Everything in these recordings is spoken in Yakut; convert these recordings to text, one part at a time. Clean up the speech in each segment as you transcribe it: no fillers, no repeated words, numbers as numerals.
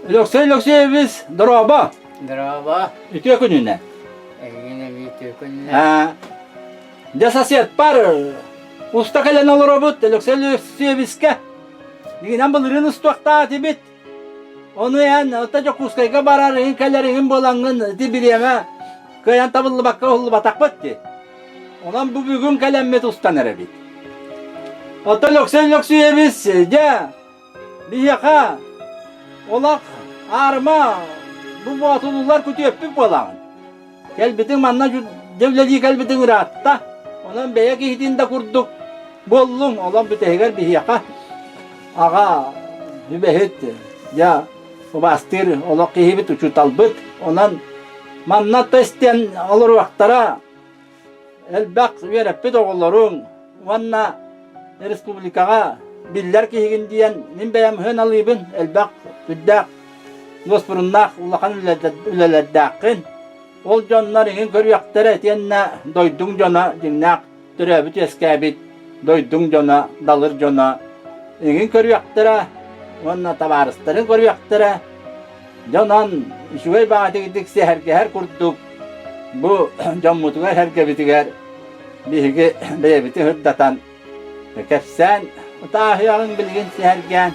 Өлөксөй Өлөксөйөбүс, дорообо! Дорообо! Үтүө күнүнэн! Эйигин эмиэ үтүө күнүнэн! Аа, дьэ соседпар уста кэлэн олоробут Өлөксөй Өлөксөйөбүскэ. Дигинэн былырыын устуохтаах этибит. Ону эн ота Дьокуускайга барар иһин кэлэр иһин буолаҥҥын ити бириэмэ кыайан табыллыбакка уһуллубатахпыт дии. Онон бу бүгүн кэлэммит устан эрэбит. Оттон Өлөксөй Өлөксөйөбүс дьэ Биһиэхэ олох аарыма бу боотулуулар күтүөппүт буолаҕын. Кэлбитиҥ манна дьэ үлэлии кэлбитиҥ ыраатта. Онон бэйэ киһитин да курдук буоллуҥ. Олох бүтэһигэр биһиэхэ аҕа сүбэһит дьэ убаастыыр олох киһибит учууталбыт. Онон манна тэстэн олоруохтара Элбэх үөрэппит оҕолоруҥ уонна республикаҕа биллэр киһигин диэн мин бэйэм сыаналыыбын. Элбэх сүрдээх дуоспуруннаах улахан үлэлэрдээххин. Ол дьоннор иҥин көрүөхтэрэ итиэннэ дойдуҥ дьоно дьиҥнээх төрөөбүт-үөскээбит дойдуҥ дьоно, далыр дьоно иҥин көрүөхтэрэ уонна табаарыстарын көрүөхтэрэ. Дьонон үчүгэй баҕатыгытык сэһэргэһэр курдук бу дьоммутугар-сэргэбитигэр биһиги бэйэбитин сырдатан кэпсээн утааһыаҕыҥ билигин сэһэргээн.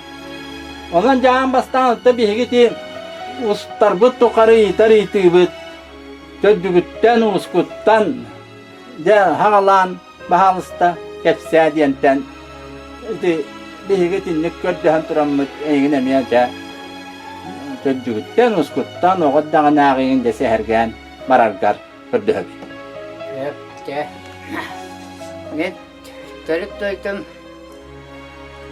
Онон дьаам бастаан отто биһиги ити устарбыт тухары ыйытар ыйытыыбыт төрдүгүттэн, уускуттан дьэ хаҕалаан баһаалыста кэпсээ диэнтэн ити биһиги итинник көрдөһөн тураммыт эйигин эмиэ дьэ төрдүгүттэн ускуттан оҕо эрдэҕинээҕигин дьэ сэһэргээн бараргар көрдөһөбүт. Дьэ, мин төрүт дойдум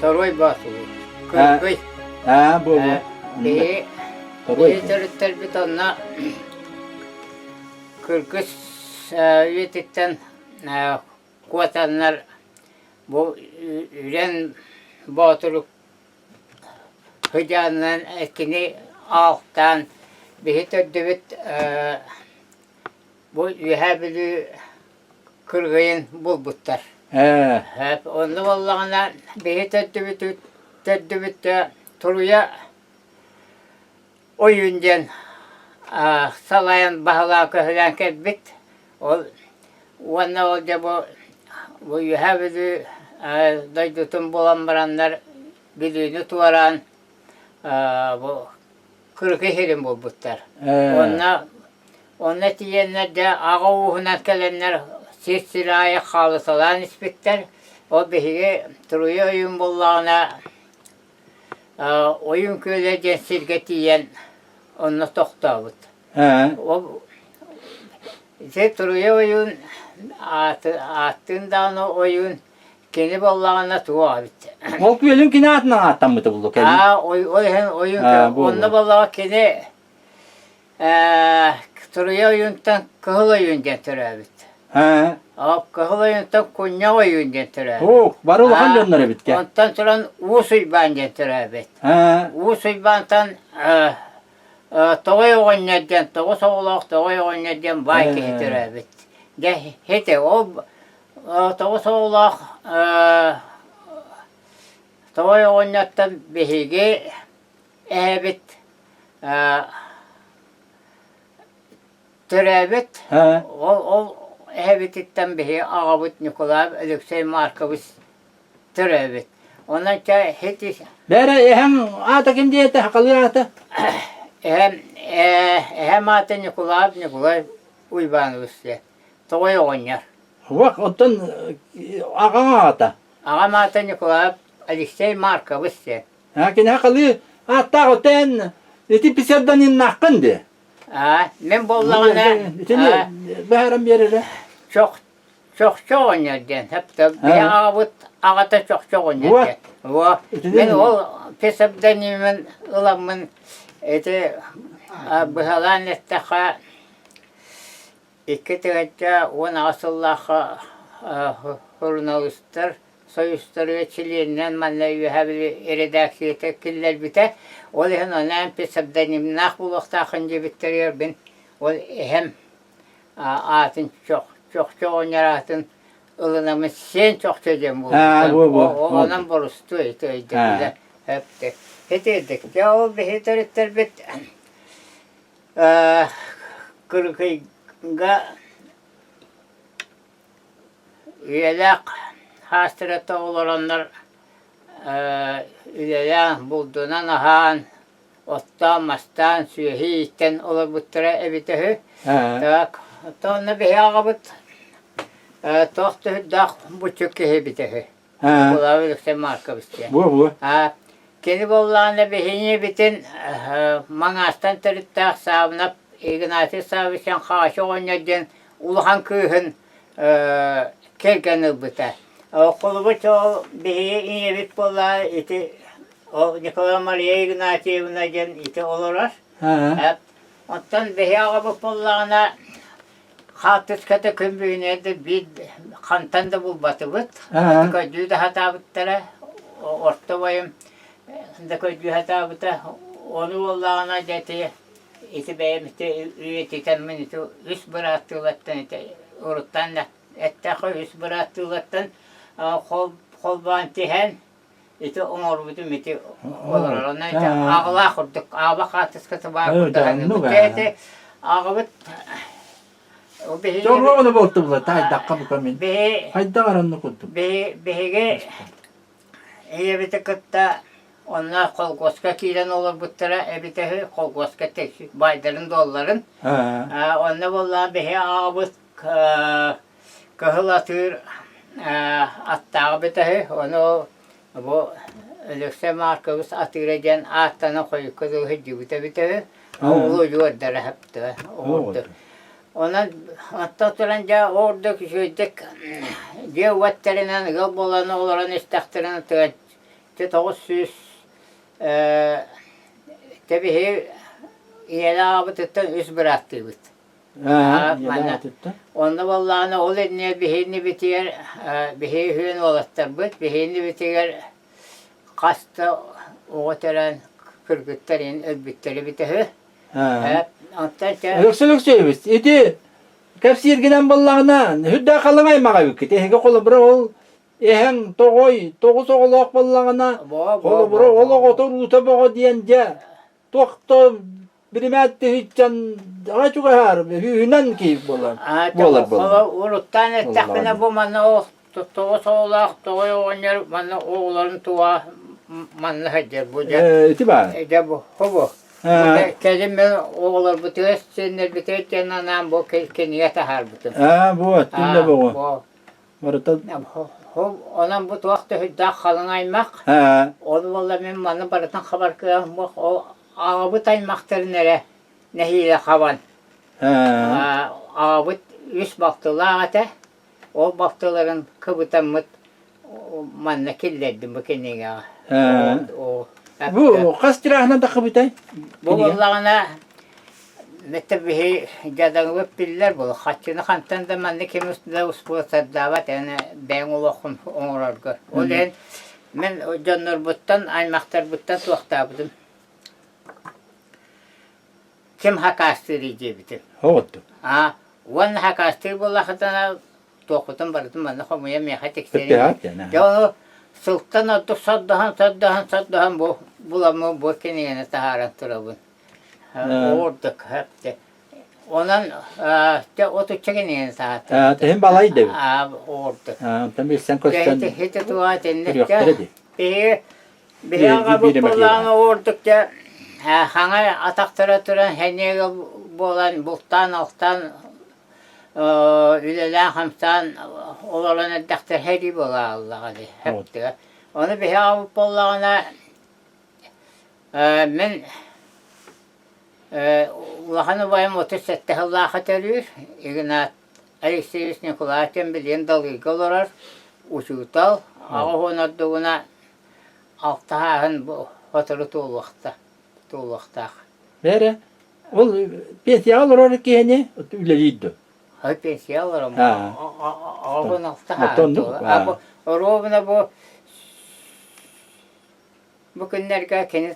Торуой Боотулуу, Кыргый. Аа, буолуо. Биһи биһи төрүттэрбит онно Кыргыс үйэтиттэн куотаннар бу Үрэн Боотуру сыдьаанынан кини аалтаан биһи төрдүбүт бу Үөһээ Бүлүү кыргыйын булбуттар. Онно буоллаҕына биһи төрдүбүт төрдүбүт туруйа Ойуун диэн салайан баһылаан көһүлээн кэлбит. Ол уонна ол дьэ бу бу Үөһээ Бүлүү дойдутун булан бараннар Бүлүүнү туораан бу Кырыкый сирин булбуттар. Онно онно тиийэннэр дьэ аҕа ууһунан кэлэннэр сир-сир аайы хаалыталаан испиттэр. Ол биһиги Туруйа ойуун буоллаҕына Ойуун Күөлэ диэн сиргэ тиийэн онно тохтообут. Ол ити Туруйа ойуун ааттыын даҕаны ойуун кини буоллаҕына туох эбит. Ол күөлүн кини аатынан ааттаммыта буллу кэлин. Аа, ол иһин ойуун онно буоллаҕа кини Туруйа ойуунтан Кыһыл ойуун диэн төрөөбүт. Кыһыл ойуунтан Кунньах ойуун диэн төрөөбүт. Оо, бары улахан дьоннор эбит ке. Онтон туран Уус Уйбаан диэн төрөөбүт. Уус Уйбаантан Тоҕой оҕонньор диэн тоҕус оҕолоох Тоҕой оҕонньор диэн баай киһи төрөөбүт. Дьэ, ити ол тоҕус оҕолоох Тоҕой оҕонньоттон биһиги эһэбит төрөөбүт ол ол эһэбититтэн биһиги аҕабыт Ньукулаев Алексей Маркович төрөөбүт. Онон чэ ити Бээрэ эһэҥ аата ким диэтэ сахалыы аата? Эһэм эһэм аата Ньукулаев Ньукулай Уйбаанович диэн. Тоҕой оҕонньор. Уох, оттон аҕаҥ аата? Аҕам аата Ньукулаев Алексей Маркович диэн. А кини халы ааттаах отен ити псевдонимнааххын дии. Аа, мин буоллаҕына Итини бэһэрэн биэрэрэ. чох чохчо оҕонньор диэн сөптө биһи аҕабыт аҕата чохчо оҕонньор диэн. Во мин ол псевдонимын ыламмын ити быһалаан эттэххэ 2018 сыллаахха суруналыыстар Союзтарыгар чилиэнинэн манна Үөһээ Бүлүү эрэдээксийэтэ киллэрбитэ. Ол иһин анаан псевдонимнаах буолуохтааххын диэбиттэригэр мин ол эһэм аатын чох чохчо оҕонньор аатын ылынаммын сиэн чохчо диэн буолбута. Онон борустуой ити өйдөбүлэ. Итирдик. Дьэ ол биһи төрүттэрбит Кырыкыйга үйэлээх хаастырата олороннор үлэлээн, булдунан аһаан, оттоон-мастаан, сүөһү ииттэн олорбуттара эбитэ үһү. Так, оттон онно биһи аҕабыт туох да сүрдээх буччук киһи эбитэ үһү. Николай Алексей Маркович диэн. Буо-буо. Кини буоллаҕына биһиги Маҥаастан төрүттээх Саабынап Игнатий Саввич Хаачы оҕонньор диэн улахан кыыһын кэргэн ылбыта. Холобур, ол биһиги ийэбит буолла ити ол Николай Мария Игнатьевна диэн ити олорор. Оттон биһи аҕабыт буоллаҕына Хаартыската күн бүгүнүгэр да биир хантан да булбатыбыт. Көрдүү да сатаабыттара. Орто убайым да көрдүү сатаабыта. Ону буоллаҕына дьэ ити ити бэйэм ити үйэтитэммин ити үс бырааттыылартан ити уруттан эттэххэ үс бырааттыылартан холбоон тиһэн Ити оҥорбутум ити олорор. Онон ити аҕалаах курдук, аҕаба хаартыската баар курдук саныыбын. Дьэ ити аҕабыт Дьоруобуна буолтубула таайдахха бука мин. Хайдах аранны курдук. Биһиги ийэбити кытта онно холкуоска киирэн олорбуттара эбитэ үһү, холкуоска баайдарын дуолларын. Онно буоллаҕа биһи аҕабыт Кыһыл атыыр аттааҕы бүтэһи, ону бу Өлөксөй Маркович атыыра диэн ааттанан хойукка дылы сылдьыбыта эбитэ үһү. Оҕолуу удьуордара саптыга оҕурдук. Онон оттон туран дьэ оҕурдук үчүгэйдик дьиэ-уот тэринэн ыал буолан олорон истэхтэринэ 900 тэбиһи ийэлээх аҕабытыттан үс бырааттыыбыт. Манна онно буоллаҕына ол иннинэ биһигини битигэр биһиги үһүөн уолаттарбыт биһигини битигэр хас да оҕо төрөөн кыргыттар иһин өлбүттэр эбитэ үһү. Оттон Өлөксөй Өлөксөйөбүс, ити кэпсииргинэн буоллаҕына, үрдээх халыҥ аймаҕа эбиккит. Эһиги холобура ол эһэҥ тоҕой тоҕус оҕолоох буоллаҕына, холобура ол оҕото уруута бөҕө диэн дьэ туох да биримээт тыһыыччан аҕа чугаһаар үһүнэн киһи буолар буолар буолар. Уруттаан эттэхпинэ бу манна ол тоҕус оҕолоох тоҕой оҕонньор манна оҕолорун туга манна сылдьар бу дьэ. Ити баар. Дьэ бу хобу. Кэлин мен оҕолорбутугар сиэннэрбитигэр диэн анаан бу кинигэ таһаарбытым. Аа бу түннэ боҕо. Барыта Онон бу туох да сүрдээх халыҥ аймах. Ол буолла мин маны барытын хабар кыаҕым суох. Ол аҕабыт аймахтарын эрэ нэһиилэ хабан. Аҕабыт үс балтылаах этэ. Ол балтыларын кыбытаммыт манна киллэрдим бу кинигэҕэ. Бу хас тирааһынан таххыбытай? Бу буоллаҕына Мэтэ биһи дьадаҥыбыт биллэр буолуо, хаччыны хантан да манна ким да успуорсардаабат эн бэйэҥ олоххун оҥорорго. Ол иһин мин дьоннорбуттан, аймахтарбыттан суохтаабытым. Ким хакаастыырый диэбитим. Оҕотту. Аа, уонна хакаастыыр буоллахытына туохпутун барытын манна хомуйан миэхэ тиксэрин. Дьэ ону сылтан ордук сордоһон, сордоһон, сордоһон бу буламмын бу кинигэни таһааран турабын. Уурдук Онон дьэ отучча кинигэни сааттым. Тэһин балай дэбит. Уурдук. Онтон билсэн көстөн. Хити туа тиннекке. Биһи биһи аҕабыт буоллаҕына уурдук дьэ хаҥа атахтара туран сэниэгэ буолан бултаан-алтаан үлэлээн-хамсаан олорон эрдэхтэр сэрии буолааллаҕа дии. Ону биһи аҕабыт буоллаҕына Мин улахан убайым 37 сыллаахха төрүүр, Игнат Алексеевич Николаевич билигин Далыйга олорор, учуутал, 80 ордугуна алта сааһын сотору туолуохта, туолуохтаах. Бээрэ, ол пенсияҕа олорор киһини үлэлиир дуо? Ой, пенсия олором. 86 сааһын туолар. Оруобуна бу Бу күннэргэ кини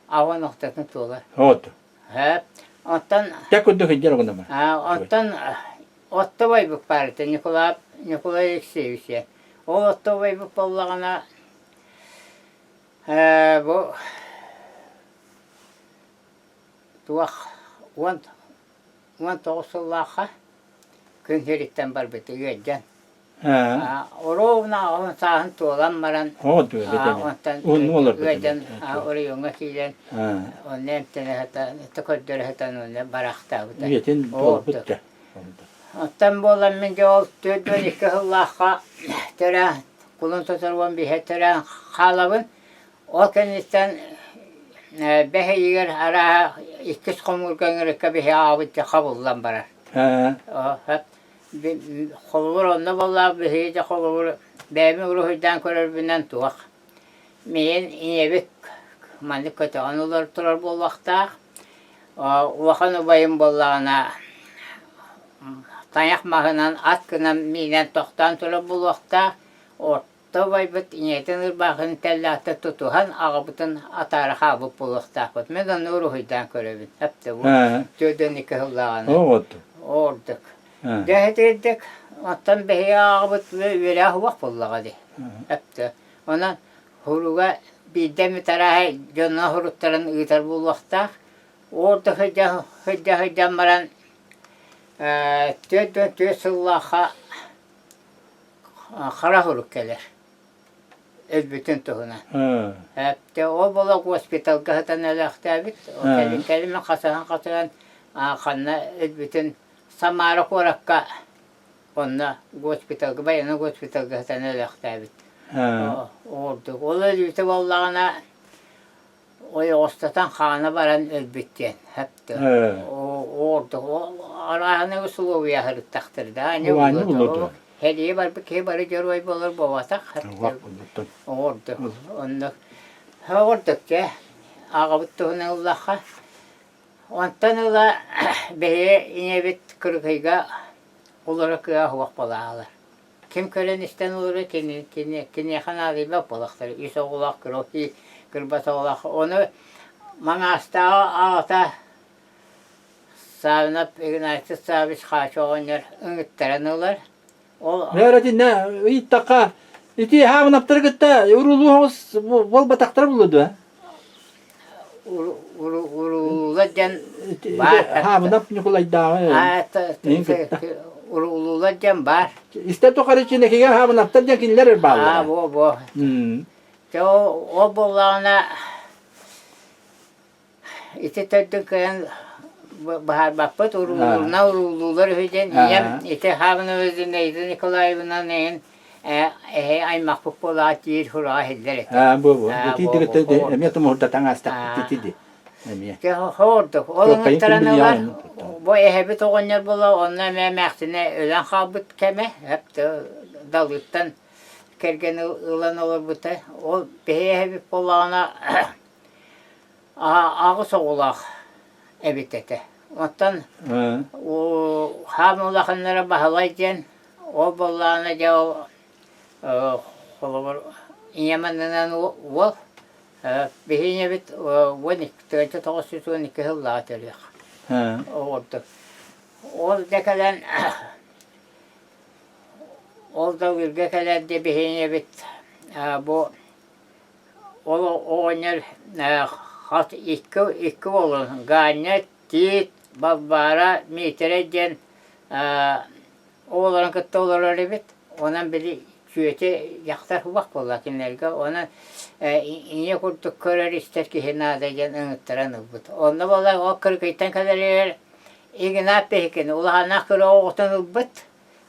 аҕан охтотун туолар. Вот. Һэ. Оттон Те курдук сылдьар оҕунама. Оттон оттубайбыт баар этэ Николай Николай Алексеевич. Ол оттубайбыт буоллаҕына Бу туох 19 сыллаахха күн сириттэн барбыта ыалдьан. Оруобуна аҕабын сааһын туолан баран онтон ыалдьан оройуоҥҥа киирэн онно эмтэнэ сытан көрдөрө сытан онно бараахтаабыта. Үйэтин туолбут да. Оттон буолан мин дьэ ол 42 сыллаахха төрөөн кулун тутар 15-э төрөөн хаалабын. Ол кэнниттэн бэс ыйыгар арааһа иккис хомуурга ыҥырыкка биһи аҕабыт дьэ хабыллан барар. Холобур онно буоллаах биһиги дьэ холобур бэйэбин уруһуйдаан көрөрбүнэн туох миигин ийэбит маннык көтөҕөн олорор турар буолуохтаах. Улахан убайым буоллаҕына тайах маһынан ат гынан миинэн тохтоон турар буолуохтаах. Орто убайбыт ийэтин ырбаахытын тэллэхтэ тутуһан аҕабытын атаара хаалбыт буолуохтаахпыт. Мин онно уруһуйдаан көрөбүн. Эптэ бу 42 сыллааҕына. Ордук. Дьэ итирдик оттон биһиги аҕабыт үөрэх уох буоллаҕа дии. Эптэ. Онон Хуруга биирдэ эмит арааһа дьоно хуруттарын ыытар буолуохтаах. Орто сылдьа сылдьа сылдьан баран 44 сыллаахха хара хурук кэлэр өлбүтүн туһунан. Эптэ ол буола госпиталга сытан өлөөхтөөбүт. Кэлин кэлин хасыһан-хасыһан ханна өлбүтүн Самара куоракка Онно госпиталга, байыаннай госпиталга сытан өлөөхтөөбүт. Ордук. Ол өлүүтэ буоллаҕына ойоҕостотон хаана баран өлбүт диэн сөптө. Ордук. Арааһынай усулуобуйа сырыттахтар да. Сэрии барбыт киһи бары дьоруой буолар буолбатах. Ордук. Оннук. Ордук дьэ. Аҕабыт туһунан ыллахха. Онтон ыла биһиги ийэбит Кыргыйга олоро кыаҕа суох буолаалар. Ким көрөн-истэн олорор кини, кини, киниэхэ наадыйбат буолахтар. Үс оҕолоох, кыракый кырбас оҕолоох. Ону Маҥаастааҕы аҕата Савинов Игнатий Саввич Хаачы оҕонньор ыҥыттаран ылар. Ол Мээрэтиннэ ыйыттахха ити хаамынаптары кытта уруулуу оҕус буолбатахтара буолуо дуо? Уруулар диэн баар. Хаамынап Ньукулайдааҕы Уруулар диэн баар. Истэ тухары чинэкигэ хаамынаптар диэн кинилэр бааллар. Аа, бу бу. Дьэ ол буоллаҕына Ити төрдүн кыайан быһаарбаппыт, уруулуурунан уруулуулар үһү диэн ийэм ити Хабанова Зинаида Николаевна эһин эһэ аймахпыт буолаат диир сураҕа иһиллэр этэ. Аа, бу бу. Ити эмиэ тумуһурда таҥаастахпыт ити ди. Эмиэ. Хоордук. Ол ыҥыттаран ылар. Бу эһэбит оҕонньор буола онно эмиэ эмээхсинэ өлөн хаалбыт кэмэ. Далыттан кэргэн ылан олорбута. Ол биһи эһэбит буоллаҕына Аҕыс оҕолоох эбит этэ. Оттон хаам улаханнара Баһылай диэн, ол буоллаҕына дьэ ол холобур ийэм аннынан уол биһи ийэбит 1912 сыллааҕа төрүөх. Оҕурдук. Ол да кэлэн ол да үргэ кэлэн дьэ биһи ийэбит бу Ол оҕонньор хас икки икки уолун Ганя, Тиит, Балбаара, Миитэрэй диэн оҕолорун кытта олорор эбит. Онон били чүөчэ дьахтар убах буолла кинилэргэ. Онон ийэ курдук көрөр-истэр киһи наада диэн ыҥыттаран ылбыт. Онно буолла ол Кырыкыйтан кэлэригэр Игнат Пехикин улаханнаах кыра оҕотун ылбыт.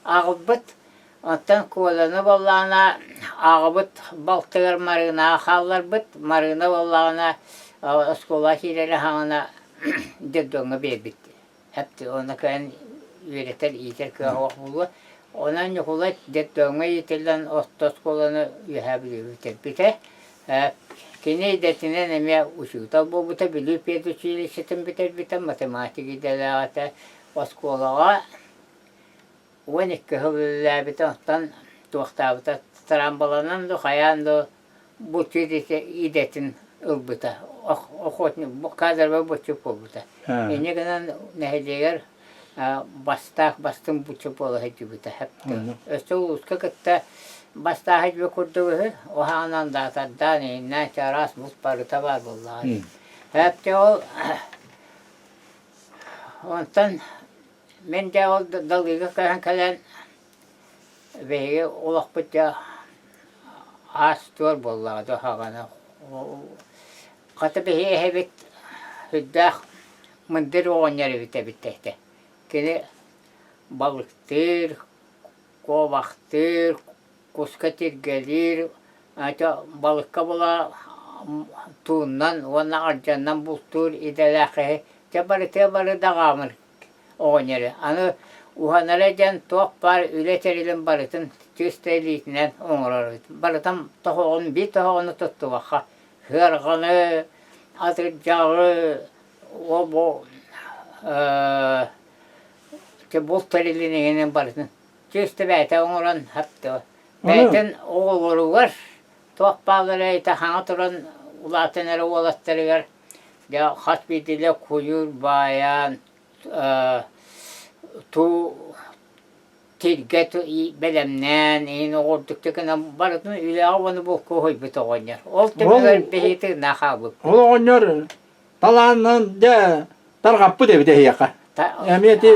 Аҕалбыт, оттон Куоланы буоллаҕына аҕабыт балтыгар Марыынаҕа хаалларбыт. Марыына буоллаҕына оскуолаҕа киирэрэ саҕана детдомҥа биэрбит. Уонна кэлэн үөрэтэр, иитэр кыаҕа суох буолуо. Онон Ньукулай детдомҥа иитиллэн орто оскуоланы Үөһээ Бүлүүгэ бүтэрбитэ. Кини идэтинэн эмиэ учуутал буолбута, Бүлүү педучилищетын бүтэрбитэ, математик идэлээх этэ. Оскуолаҕа 12 сыл үлэлээбитэ, оттон туохтаабыта трамбаланан да хайаан да булчут идэтин ылбыта. Охотник, кадровай булчут буолбута. Инньэ гынан нэһилиэгэр Бастаах бастыҥ бучча буола сылдьыбыта. Өссө улууска кытта бастаах сылдьыбыт курдук үһү. Уһаанан даатардаан, иһиннээн чараас булт барыта баар буоллаҕа. Эптэ ол онтон мин дьэ ол Далыыга көһөн кэлэн биһиги олохпут дьэ аас-туор буоллаҕа доо хаҕана. Хата биһиги эһэбит сүрдээх мындыр оҕонньор эбит эбит этэ. Кини балыктыыр, куобахтыыр, куска тиргэлиир, балыкка була тууннан уонна ардьаннан бултуур идэлээх киһи. Дьэ барытыгар бары даҕаамыр оҕонньор. Аны уһанара диэн туох баар үлэ тэрилин барытын чыста илиитинэн оҥорор эбит. Барытын тоһоҕун биир тоһоҕону туттубакка сыарҕаны, атырдьаҕы, ол-бу булт тэрилин иһинэн барытын чыста бэйэтэ оҥорон хапты. Бэйэтин оҕолоругар туох бааллара этэ хаҥа туран улаатан эрэ уолаттарыгар дьэ хас биирдиилэр куйуур баайан туу тиргэ бэлэмнээн иһин оҕурдукта гынан барытын үлэҕэ уонна булка уһуйбут оҕонньор. Ол түмүгэр биһиги тыыннаах хаалбыппыт. Ол оҕонньор талаанынан дьэ тарҕаппыт эбит эһиэхэ. Эмиэ ити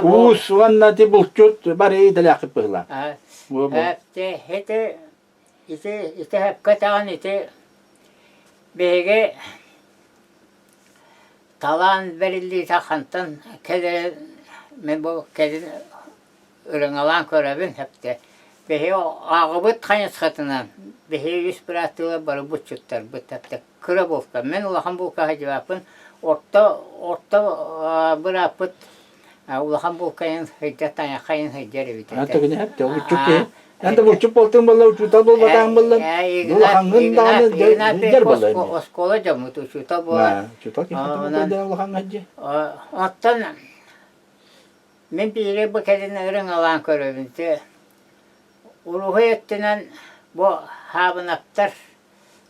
уус уонна ити булчут бары идэлээххит быһыылаах. Ити ити ити сөпкө этэҕин ити биһиги Талаан бэриллиитэ хантан кэлэрин мин бу кэлин ырыҥалаан көрөбүн сөптө. Биһиги аҕабыт хайысхатынан биһиги үс бырааттыылар бары булчуттарбыт сөптө. Кыра булка. Мин улахан булка сылдьыбаппын. Орто орто бырааппыт улахан булкайын сылдьар тайаххайын сылдьар эбит этэ. Булчут киһи. Эн да булчут буолтуҥ буолла, учуутал буолбатаҕыҥ буолла. Улахаҥҥын даҕаны дьэр буолла. Оскуола дьоммут учуутал буолар. Учуутал киһи улахаҥҥа дьэ. Оттон мин биири бу кэлин ырыҥалаан көрөбүн. Уруһуй өттүнэн бу Хаабынаптар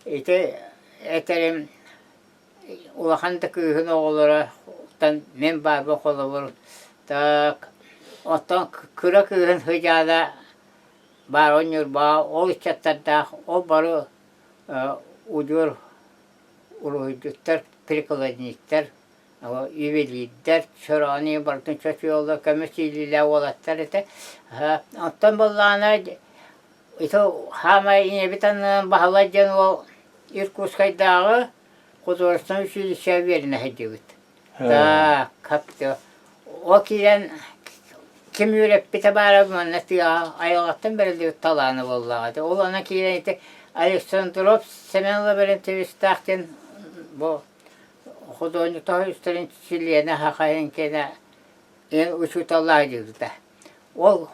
ити этэрим улахан да кыыһын оҕолоруттан мин баарбын холобур так оттон кыра кыыһын сыдьаана баар Ньурбаҕа ол ыччаттардаах ол бары удьуор уруһуйдьуттар прикладниктар ювелирдэр чороонуйу барытын чочуйаллар көмүс илиилээх уолаттар этэ оттон буоллаҕына ити хаамай ийэбит аннынан Баһылай диэн уол Иркутскайдааҕы художественнай училище үөрэнэ сылдьыбыт. Так, хапты. Ол киирэн ким үөрэппитэ баара манна тыаҕа айылҕаттан бэриллибит талаана буоллаҕа ити. Ол онон киирэн ити Александров Семен Лаврентьевичтаах диэн бу художник үстэрин чилиэнэ хахайын кэнэ учууталлаах дьылыта. Ол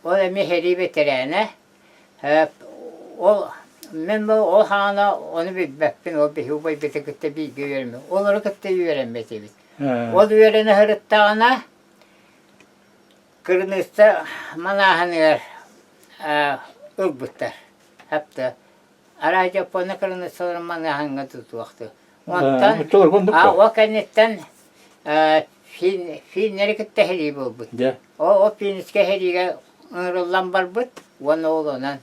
ол эмиэ сэрии бэтэрээнэ Ол мин бу ол саҕана ону билбэппин, ол биһиги убайбытын кытта бииргэ үөрэммит. Олору кытта үөрэммит эбит. Ол үөрэнэ сырыттаҕына кырыныысса манааһыныгар ылбыттар. Хапта арай Дьоппуона кырыныыссаларын манааһыҥҥа тутуохту. Онтон ол кэнниттэн финнэри кытта сэрии буолбут. Ол ол финскэй сэриигэ ыҥырыллан барбыт уонна ол онон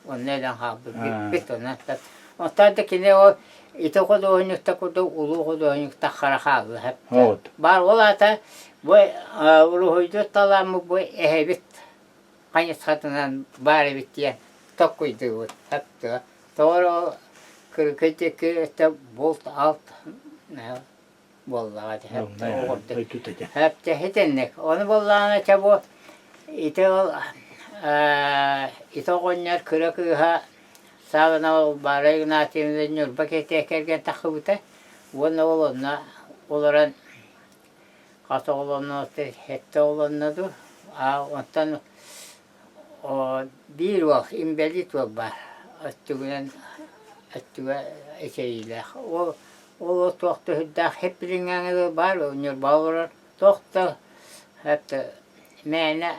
онно өлөн хаалбыт бүппүт онон Оттон да кини ол ити худуоһунньукта курдук улуу худуоһунньукта хара хаалла Баар ол аата бу уруһуйдуур талааммыт бу эһэбит хайысхатынан баар эбит диэн токкуйдуубут Тоҕо эрэ ол кырыкый диэки өттө булт-алт буоллаҕа итинник ону буоллаҕына чэ бу ити ол ити оҕонньор кыра кыыһа Саабына Балбаара Игнатьевна Ньурба киһитигэр кэргэн тахсыбыта уонна ол онно олорон хас оҕолонно сэттэ оҕолонно дуу онтон Биир уол, инбэлиит уол баар, өттүгүнэн өттүгэ эчэйиилээх. Ол ол туох да сүрдээх хэппилиҥҥээҥи дылы баар, Ньурбаҕа олорор туох да это мээнэ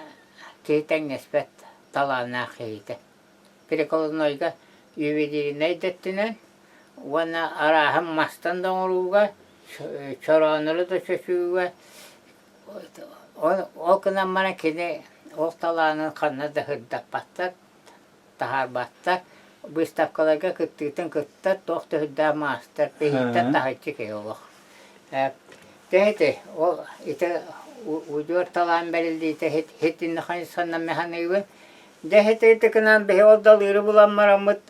киһи тэҥнэспэт талааннаах киһитэ. Прикладнойга ювелирнай да өттүнэн уонна арааһын мастан да оҥорууга, чорооннору да чочуйууга. Ол, ол гынан баран кини ол талаанын ханна да сырдаппаттар, таһаарбаттар. Быыстапкаларга кыттыытын кытта туох да сүрдээх маастар, биһиттэн таһыччы киһи олох. Ити ол ити удьуор талаан бэриллиитэ итиннэ хайысханан механыыбын. Дьэ ити гынан биһи ол далыыры булан бараммыт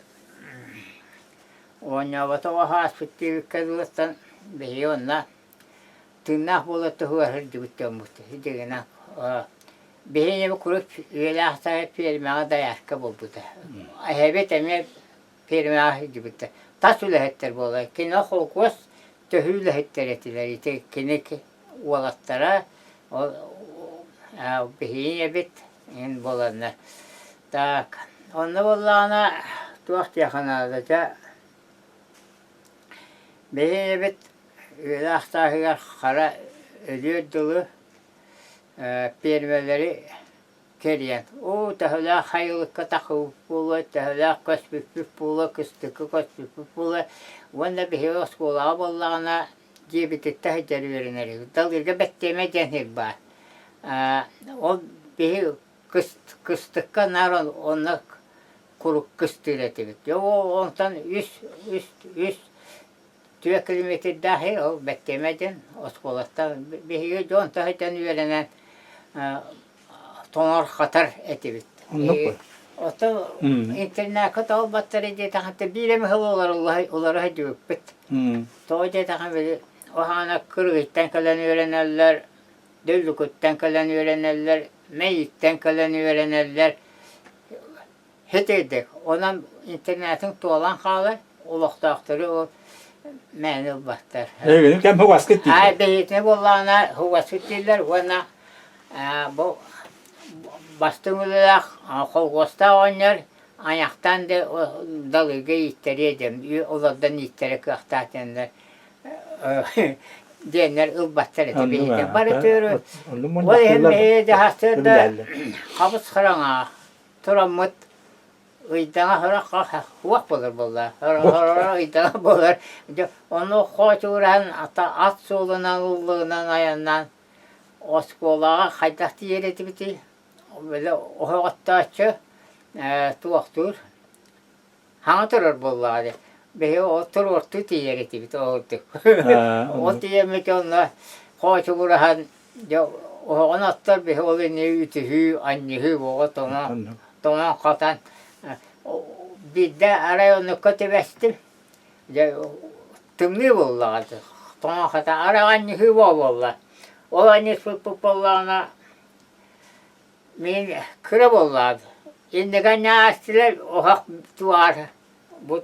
оонньооботох ааспыт диэбиккэ дылыттан биһиги онно тыыннаах буола туһугар сылдьыбыт дьоммут дьиҥинэн биһиги куруук үйэлээх сааһы пиэрмэҕэ доярка буолбута. Эһэбит эмиэ пиэрмэҕэ сылдьыбыта. Тас үлэһиттэр буолар. Кини холкуос төһүү үлэһиттэр этилэр. Ити кини уолаттара ол биһиги эбит иһин буоланнар. Так, онно буоллаҕына туох диэххэ наада дьэ биһиги эбит Үөлээх сааһыгар хара өлүөр дылы пиэрмэлэри кэрийэн, уу төһөлөөх сайылыкка тахсыбыт буолуой, төһөлөөх көспүппүт буолуой, кыстыкка көспүппүт буолуой уонна биһиги оскуолаҕа буоллаҕына дьиэбититтэн сылдьар үөрэнэрибит. Далыырга Бэттиэмэ диэн сир баар. Ол биһи кыстыкка наар онно куруук кыстыыр этибит. Онтон үс үс үс Түөрт километрдаах ол Бэттиэмэ диэн оскуолаттан биһиги дьон таһыттан үөрэнэн тоҥор-хатар этибит. Оттон интернакка тоҕолбаттар диэтэххэ биир эмэ сыл олоро сылдьыбыппыт. Тоҕо диэтэххэ били оһаана Кыргыйтан кэлэн үөрэнэллэр, Дүллүкүттэн кэлэн үөрэнэллэр, Мэйиктэн кэлэн үөрэнэллэр. Һитирдик. Онон интернетиҥ туолан хаалар, олохтоохтору ол мээнэ ылбаттар. Эйигин кэм хугаскыт дииллэр. Аа, бэйэтинэ буоллаҕына хугаскыт дииллэр уонна бу бастыҥ үлэлээх холхуостаах оҕонньор айахтаан да далыга ииттэриэ диэн олордон ииттэрэ кыахтаах диэннэр диэннэр ылбаттар этэ биһиги. Бары түөрү ол иһин биһиги дьаһастыыр да хабыс хараҥа Тураммыт ыйдаҥа сорох уох буолар буолла. Сороҕо ыйдаҥа буолар. Дьэ ону хоочугураһан ат суолунан ыллыгынан айаннаан оскуолаҕа хайдах тиийэр этибитий? Били оһоҕоттооччу туохтуур хаҥа турар буоллаҕа дии. Биһиги ол туруортуу тиийэр этибит ол курдук. Ол тиийэммит онно хоочугураһан Дьэ оһоҕун оттор биһи ол ини үтүһүү, анньыһыы буола тоҥон, тоҥон хатан биирдэ арай оннукка түбэстим. Дьэ тымныы буоллаҕа тоҥон хатан арай анньыһыы буолла. Ол анньыспыппыт буоллаҕына мин кыра буоллаҕа инники анньаастылар оһох туар бу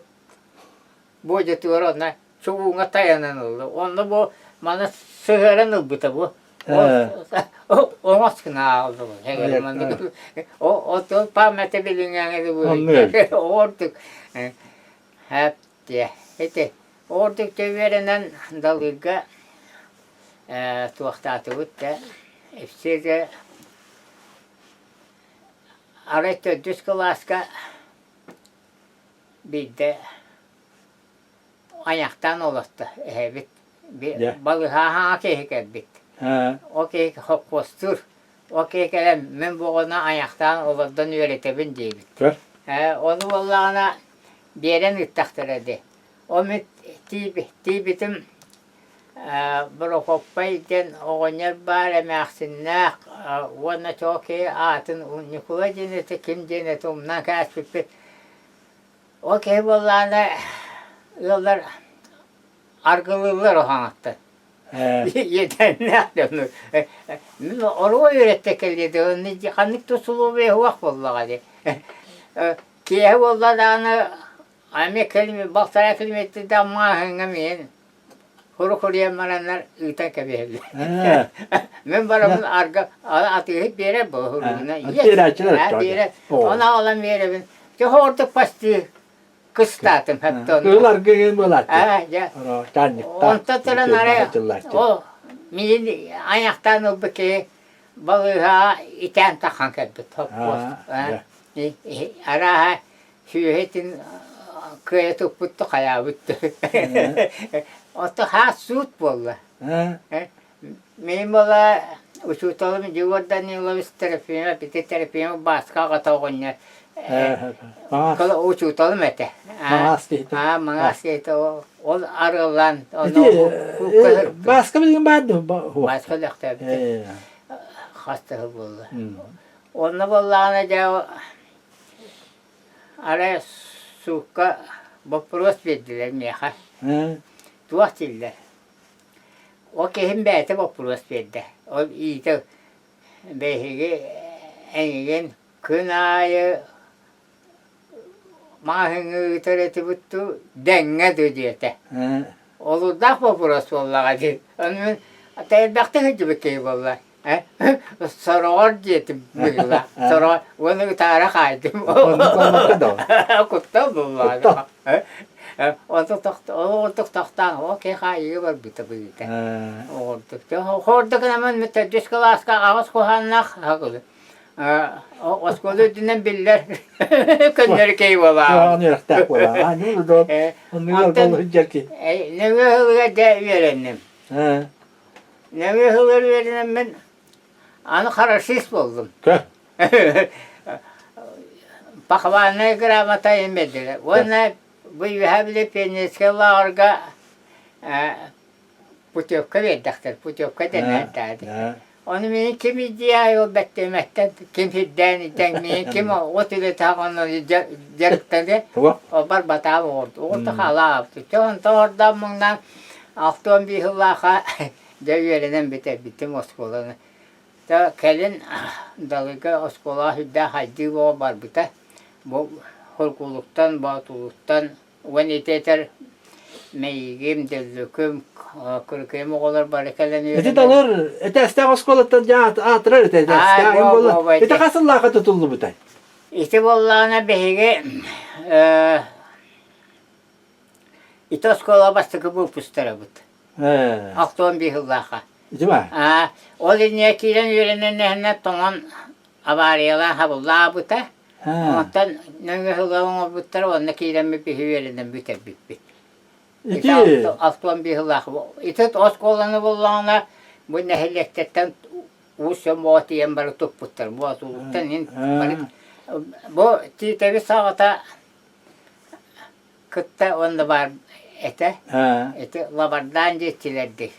Буодьатыгар онно чугууҥҥа тайанан ылла. Онно бу маны сыһыаран ылбыта бу. Оҥос гына аалды Отон памяти билиҥҥэ Ордук хэп ити ордук үөрэнэн далыырга туохтаатыбыт да все арай төрдүс кылааска Биирдэ айахтаан олорто эһэбит. Балыһааһаҥа киһи кэлбит. Ол киһи хоппуостуур. Ол киһи кэлэн мин буоҕуна айахтаан олордон үөрэтэбин диэбит. Ону буоллаҕына биэрэн ыыттахтара дии. Ол мин тиийбитим Борокуоппай диэн оҕонньор баар эмээхсиннээх уонна чоо киһи аатын Ньукулай диэн этэ ким диэн этэ умнан кээспиппит. Ол киһи буоллаҕына ыаллар аргылыыллар оһоҥоттон. Иэдээннээх дьону. Мин оруо үөрэттэ кэлиэ ханнык да усулуобуйа суох буоллаҕа дии. Киэһэ буолла даҕаны эмиэ балтараа километрдаах маҕаһыыҥҥа миин Хуру-хуруйан бараннар ыытан кэбиһэллэр. Мин барабын арга атыыһыт биэрэр буолуругуна биэрэр. Оны аҕалан биэрэбин. Чэ ордук пастыы кыстаатым хэптон. Кыыл аргыгын буолааччы. Онтон туран арай ол миин айахтаан ылбыт киһи балыыһаҕа итээн тахан кэлбит хоппуос. Арааһа Сүөһүтүн кыайа туппут да хайаабыт да. Ото хаас суут буолла. Мин буола Учууталым Егор Данилович Трофимов, ити Трофимов Бааска аҕата оҕонньор учууталым этэ. Маҥаас киһитэ. Аа, маҥаас киһитэ ол арыаллаан Ити Бааска билигин баар дуо? Бааска өлөхтөөбүтэ. Хас да сыл буолла. Онно буоллаҕына дьэ арай суукка боппуруос биэрдилэр миэхэ. Туох дииллэр? Ол киһим бэйэтэ боппуруос биэрдэ. Ол иитэ биһиги эйигин күн аайы маҕаһыыҥҥа ыытар этибит дуу, дэҥҥэ дуу диэтэ. Олурдаах боппуруос буоллаҕа дии. Ону мин элбэхтик сылдьыбыт киһи буолла. Сороҕор диэтим быһыылаах. Сороҕор уонна ытаара хаайдым. Куттал буоллаҕа. Онто оҕурдук тохтоон, ол киһи хаайыыга барбыта быһыыта. Оҕурдук. Хоордук гынан төрдүс кылааска аҕыс куһааннаах оскуола үрдүнэн биллэр көннөрү киһи буолаҕын. Куһаҕан үөрэхтээх буолаҕын. Оннугар сылдьар киһи. Нөҥүө сылыгар дьэ үөрэнним. Нөҥүө сылыгар үөрэнэммин аны хорошист буоллум. Похвальная грамота им бердилэр. Уонна бу үөһээ били пионерскай лааҕырга путевка биэрдэхтэр, путевка дэнэрдээди. Ону мин ким идея ол бэттиэмэттэн, ким сирдээн идэҥ, мин ким от үлэтэ онно дьарыктаны барбатаам оҕурду. Оҕурду хаалаабыт. Чэ онтон ордоон муҥнаан 65 сыллаахха дьэ үөрэнэн бүтэрбитим оскуоланы. Кэлин Далыга оскуолаҕа сүрдээх хайдыы бөҕө барбыта. Бу Хоргулуктан, Боотулуттан уонна ити этэр Мэйигим, Дүллүкүм, Кырыкыйым оҕолор бары кэлэн Ити Далыр этээстээх оскуолаттан дьэ аатырар этэ этээстээх буолла. Ити хас сыллаахха тутуллубутай? Ити буоллаҕына биһиги ити оскуола бастакы выпустарабыт. 65 сыллаахха. Ити баар. Аа, ол иннигэр киирэн үөрэнэн иһэннэр тоҥон авариялаан хабыллаабыта. Онтон нөҥүө сыла оҥорбуттара уонна киирэммит биһи үөрэнэн бүтэрбиппит. Ити 65 сыллаах. Ити оскуоланы буллаҕына бу нэһилиэктэртэн уус дьон тиийэн бары туппуттар. Боотулуттан иһин бары бу Тиитэби саҕата кытта уонна баар этэ. Ити лабардаан диэччилэрди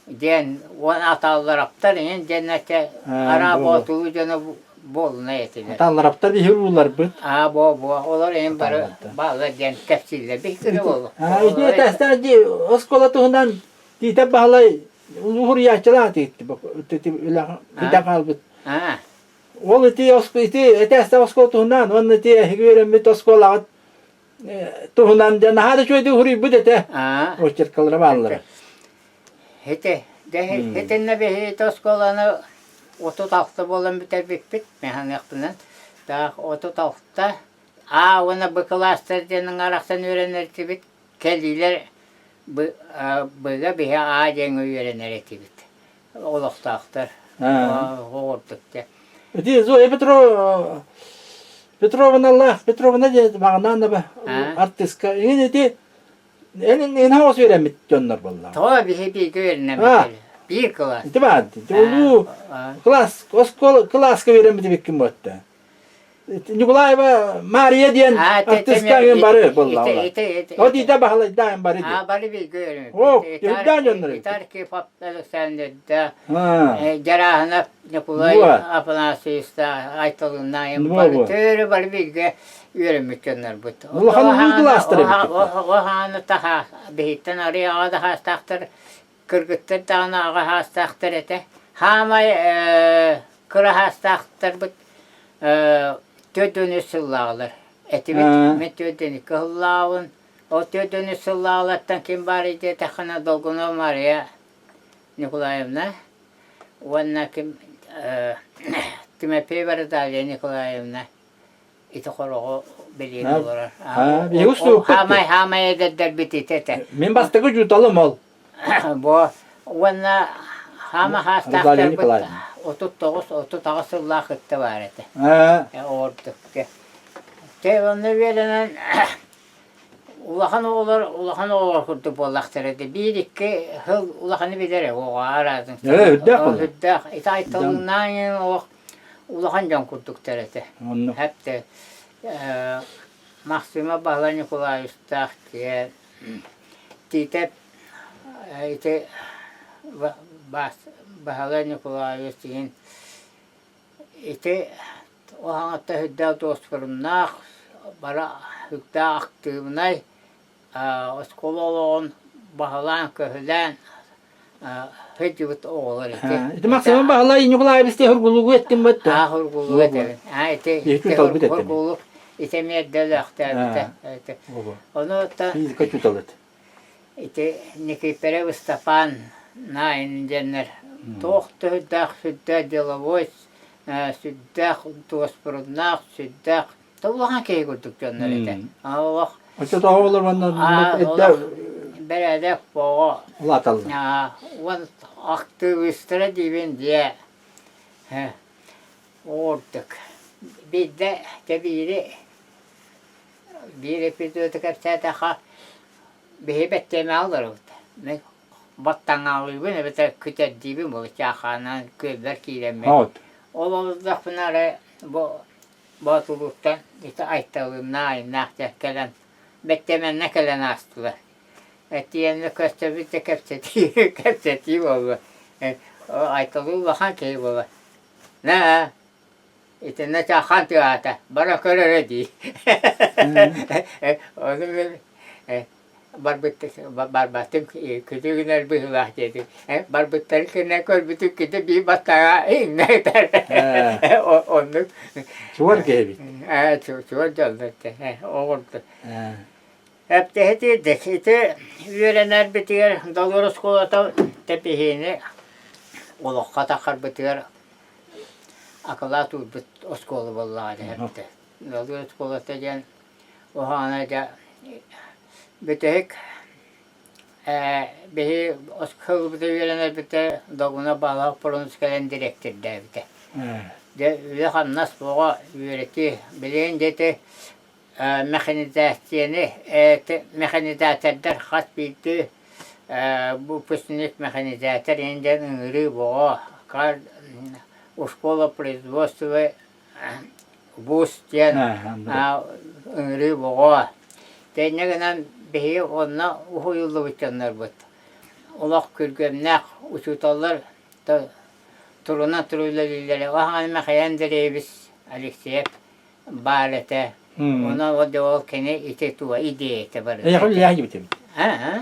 диэн уон атааллараптар иһин диэн этэ араа боотулуу дьоно буолунай этилэр. Атааллараптар биһи ууларбыт. Аа бо бо олор иһин бары бааллар диэн кэпсииллэр биһиккини буолук. Ити этээстээх дии оскуола туһунан Тиитэп Баһылай уһуруйааччылаах бүтэн хаалбыт. Ол ити ити этээстээх оскуола туһунан уонна ити эһиги үөрэммит оскуолаҕыт туһунан дьэ наһаа да үчүгэйдик уһуруйбут этэ. Очеркалара бааллара. Ити итиннэ биһиги оскуоланы 36 буолан бүтэрбиппит механыахпынан. Так 36 А уонна Б кылаастар диэн ыҥарахтан үөрэнэр этибит. Кэлиилэр Б-га биһи А диэҥҥэ үөрэнэр этибит. Олохтоохтор оҕурдук дьэ. Ити Зоя Петрова Петровналаах Петровна диэн маҕанаан артыыска иҥин ити эн эн хаҕыс үөрэммит дьоннор буолла. Тоҕо биһи бииргэ үөрэнэммит биир кылаас. Ити баар улуу класс оскуола кылааска үөрэммит эбиккин буотта. Николаева Мария диэн артыыска эн бары буолла. О диитэ баһылайдаан бары дии. Бары бииргэ үөрэммит. О, үрдээн дьоннор. Итар Кипов Александрда, Дьарааһынап Николай Афанасьевичта Айталыннаайым бары төөрү бары бииргэ үөрэммит дьоннорбут. Улахан улуу кылаастар эбит. Оһааны таһаа биһиттэн арый аҕа да хаастаахтар кыргыттар даҕаны аҕа хаастаахтар этэ. Хаамай кыра хаастаахтарбыт 43 сыллааҕылар этибит. Мин 42 сыллааҕын. Ол 43 сыллааҕылартан ким баарый диэтэххинэ Долгунова Мария Николаевна уонна ким Тимофеева Наталья Николаевна ити хороҕо билиэн олорор. Хаамай хаамай эдэрдэрбит ити этэ. Мин бастакы учууталым ол. Бу уонна хаама хаастаахтарбыт 39 38 сыллаах кытта баар этэ. Ордук. Те онно үөрэнэн. Улахан оҕолор улахан оҕолор курдук буоллахтара дии. Биир-икки сыл улаханы билэр оҕо араатын. Үрдээх буолла. Үрдээх. Ити айталыҥнаан олох улахан дьон курдуктар этэ. Оннук. Хэпте Максима Баһылай Николаевичтаах дьиэ Тиитэп ити Баһылай Николаевич диэн Ити уһаҥатта сүрдээх дуоспуруннаах, бары сүрдээх актыыбынай, оскуола олоҕун баһылаан-көһүлээн сылдьыбыт оҕолор ити. Ити Максимов Баһылай Ньукулаевич Хургулугу эттим бытта. Аа Хургулугу этэбин. Аа ити Ити талбыт этим. Хургулук ити эмиэ эрдэ өлөөхтөөбүтэ. Ону Физика учуутала этэ. Ити Никифоров Ыстапаан Наин диэннэр туох да сүрдээх сүрдээх деловой, сүрдээх дуоспуруннаах, сүрдээх улахан киһи курдук дьоннор этэ. Олох Оччотооҕу оҕолор уонна эрдэ бэрээдэк оҕо улааталлар. Уон актыбыыстара диибин дьиэ оҕурдук. Биирдэ дьэ биири Биир эпизоду кэпсээтэххэ, биһи бэттиэмэҕэ олоробут. Мин баттаҥаалыыбын эбэтэр күтэрдиибин буолуо чаахаанан күөлбэр киирэммин. Ол олордохпуна эрэ бу Боотулууттан ити Айталыыннаах айаннаах дьэ кэлэн бэттиэмэннэ кэлэн аастылар. Этиэннэ көрсөбүт да кэпсэтии кэпсэтии буолла. Айталыы улахан киһи буолар. Наа Итиннэ чаххан тыаата, бара көр эрэ дии. Ону мин барбыт барбаттым күтү гынар быһыылаах диэтим. Барбыттарын кэннэ көрбүтүм кити биир баттаҕа иҥнэ ытар. Оннук. Чуор киһи эбит. Чуор дьоннор оҕурду. Эптэһити ити үөрэнэрбитигэр Далыр оскуолата тэпиһиини олоххо таххарбытыгар акылаат уурбут оскуола буоллаҕа дэһэрбитэ. Ыаллыы оскуолата диэн уһаана дьэ бүтэһик биһи оскуолабыта үөрэнэрбитэ Догуна Баалаах Пуруунус кэлэн дириэктирдээбитэ. Дьэ үлэ-хамнас оҕо үөрэтии билигин дьэ ити мэхэнизээссийэни мэхэнизээсэрдэр хас биирдии выпускник мэхэнизээтэр иһин диэн ыҥырыы боҕо школа производства вуз диэн ыҥырыы боҕо Тэҥҥэ гынан биһиги онно уһуйуллубут дьоннорбут олох күргүөмнээх учууталлар турунан туру үлэлииллэрэ Аһаҕан Михаил Андреевич Алексеев баар этэ. Онон ол ол кини ити туга идеята барыта. Эйиэхэ үлэлээх дьибит эбит.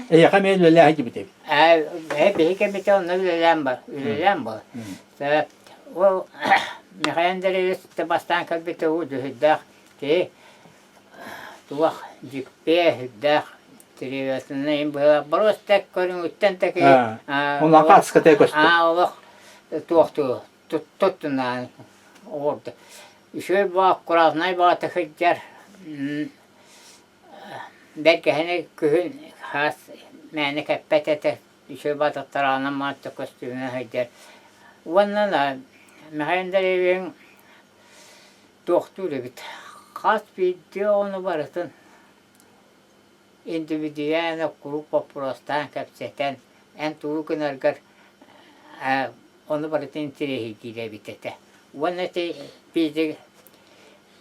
Эйиэхэ эмиэ үлэлээх дьибит эбит. Ээ, биһи кэмитэ онно үлэлээн бар, үлэлээн бол. Ол Михаил Андреевич бастаан кэлбитэ уу дьүһүйдээх киһи туох дьикпиэ сүрдээх требовательный быһыылаах боруоста көрүҥүттэн да киһи Онлаха аската көстөр. Аа олох туохтуу туттунаан оҕурда. Үчүгэй баа аккуратнай баҕата сылдьар бэргэһэни күһүн хаас мээнэ кэппэт этэ үчүгэй баҕатыктараҕынан маатта көстүүмүнэн сылдьар уонна Михаил Андреевиһыҥ туохтуур эбит хас биирдии оҕону барытын Индивидуально куруук боппуруостаан кэпсэтэн, эн тугу гынаргар ону барытын интэриэһиргиир эбит этэ. Уонна ити физик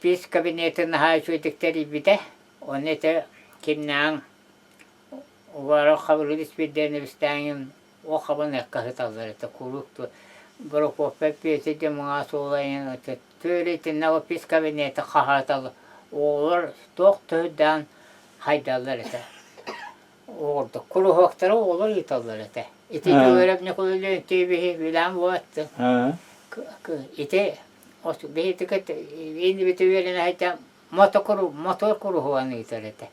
физ кабинетын наһаа үчүгэйдик тэрийбитэ. Ону ити кимнээҕин Уваров Хабырыыс Спирденовичтааҕын ол хабан ыкка сыталлар этэ куруук Прокопьев Петя диэн муҥаа суола Түөрэ итиннэ ол физ кабинеты хаһааталлар оҕолор туох төһүрдээн хайдаллар этэ. Оҕордук куруһуоктары оҕолор ыыталлар этэ. Ити Дьөгүөрэп Ньукулай Леонтьевиһи билээн буолаттын. Ити биһитики иннибити үөрэнэ сылдьан мотор куруһуогун ыытар этэ.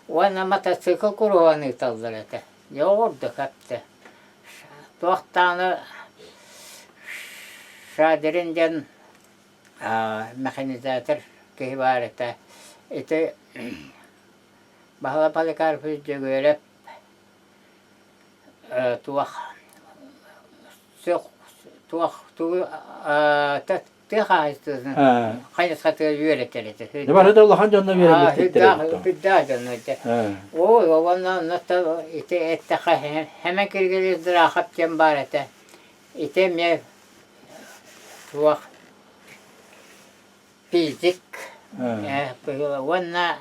Уонна мотоцикл куруһуогун ыыталлар этэ. Дьэ оҕордук эптэ. Туох даҕаны Шадрин диэн механизатор киһи баар этэ. Ити Баһылай Поликарпович Дьөгүөрэп туох туох тугу Тыа хаһаайыстыбатын хайысхатыгар үөрэтэр этэ. Бары да улахан дьонно үөрэммиттэр эбит. Үрдээх дьонно этэ. Оо, уонна онно ити эттэххэ Хэмэн Киргилис Дыраахап диэн баар этэ. Ити эмиэ туох физик уонна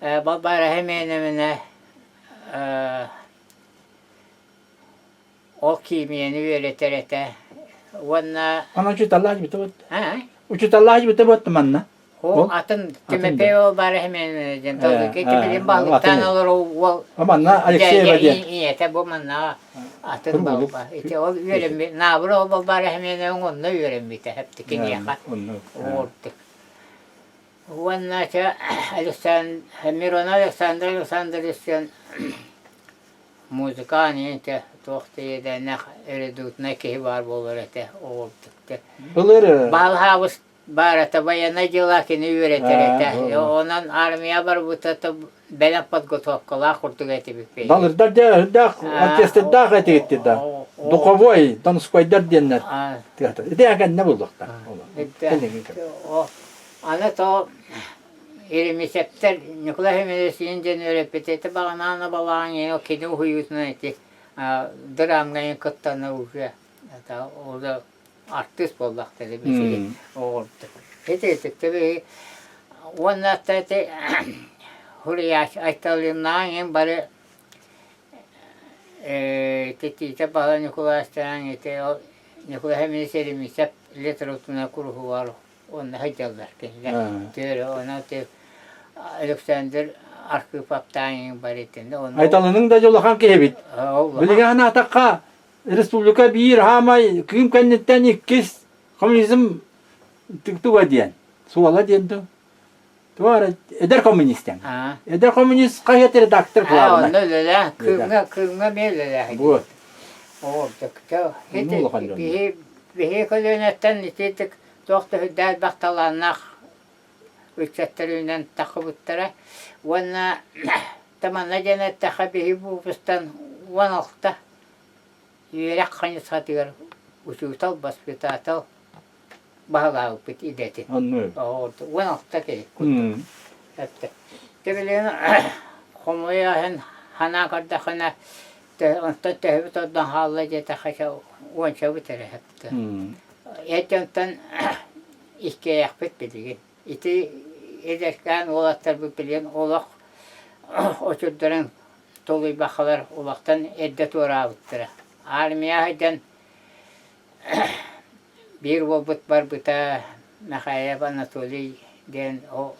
Балбаара Хэмиэнэминэ Ол химияны үөрэтэр этэ уонна Аны учууталлаах бүтэ буотта. Учууталлаах бүтэ буотта манна. Ол атын Тимофей ол баара химияны диэн толуки тибилин баһылыктаан олору уол Манна Алексеева диэн. Ийэтэ бу манна атын балба. Ити ол үөрэммит наабыр ол балбаара химияны онно үөрэммитэ хэптикиниэхэ. Оҕурдук. Уонна Александр Миронов Александр Александрович диэн Музыкаан ийэтэ туох да иэдээннээх редутнай киһи баар буолар этэ оҕурдукта. Былыр Баалаабыс баар этэ военное дела кини үөрэтэр этэ. Онон армия барбыта бэлэм подготовкалаах курдук этибит. Балырдар дьэ үрдээх оркестрдаах этигиттир да. Духовой, донскойдар диэннэр. Ити кэннэ буллахтар. Аны то Еремисептэр Ньукулай Химедесиин диэн үөрэппитэ ити баҕанаана балаҕан ийэ кини уһуйуутунан ити драмҥа кыттана уже это уже артыыс буоллахтара биһиги оҕурдук. Ити итикте биһи уонна ити хуруйаач Айталиннаан иһин бары ити Баһылай Ньукулаастаан ити ол Ньукулай Химедес Еремисеп литературнай куруһугар Онно сылдьаллар кинилэр. Түөрэ онон Александр Архиповтаан бар итиннэ. Айталының да улахан киһи эбит. Билигин санаатахха республика биир хаамай кыым кэнниттэн иккис коммунизм туга диэн суола диэн дуу туга эдэр коммунист диэн. Эдэр коммунист хаһыат редактор главный. Онно үлэлээх кыымҥа кыымҥа эмиэ үлэлээх. Вот. Оо, биһи биһи көлүөнэттэн ититик туох да сүрдээх элбэх талааннаах ыччаттар үүнэн тахсыбыттара уонна манна диэн эттэххэ биһи выпустан 16 үөрэх хайысхатыгар учуутал, воспитатель баһылаабыппыт идэтин. 16 киһи курдук. Дьэ билигин хомуйа санаан көрдөххүнэ онтон төһөбүт ордон хаалла диэтэххэ уончабыт эрэ сөптөөх. Эр дьонтон иккиэйэхпит билигин. Ити эдэркээн уолаттарбыт билигин олох очурдарын толуйбаккалар улахтан эрдэ туораабыттара. Армия сылдьан биир уолбут барбыта Михаев Анатолий диэн ол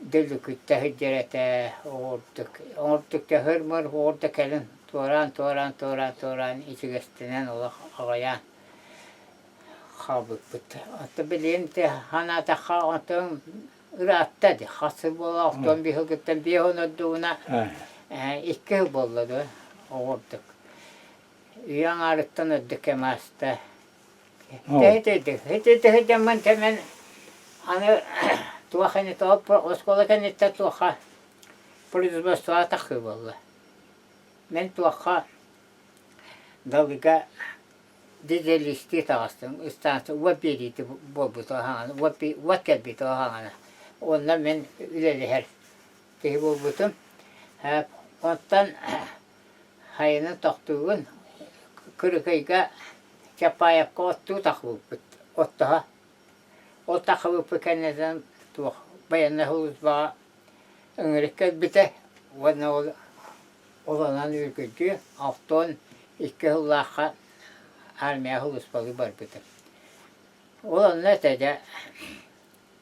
Дөлүкүттэ сылдьар этэ оҕурдук оҥордук хыр-мыр оҕурда кэлин туораан туораан туораан туораан ичигэстэнэн олох аҕыйаан хаалбыппыт. Оттон билигин ити санаатахха онтон ыраатта дии хас сыл буола охтон биир сылгыттан 50 ордугуна икки сыл буолла дуо оҕурдук. Үйэ аҥаарыттан ордук кэм ааста. Ити кэмэн аны туох ини оскуола кэнниттэн туохха производствоҕа тахсыы буолла. Мин туохха Далыга дизелистии таҕыстым станция уот биэриитэ буолбута хаҥана уот кэлбитэ хаҥана. Онно мин үлэлэһэр киһи буолбутум. Онтон Хайаны тохтуугун, Кырыкыйга Чапаевка оттуу тахсыбыппыт, оттоһо. Ол тахсыбыппыт кэнниттэн туох байыаннай сулууспаҕа ыҥырык кэлбитэ уонна ол олонон үргүлдьү 62 сыллаахха армия сулууспалыы барбытым. Ол онно этэ дьэ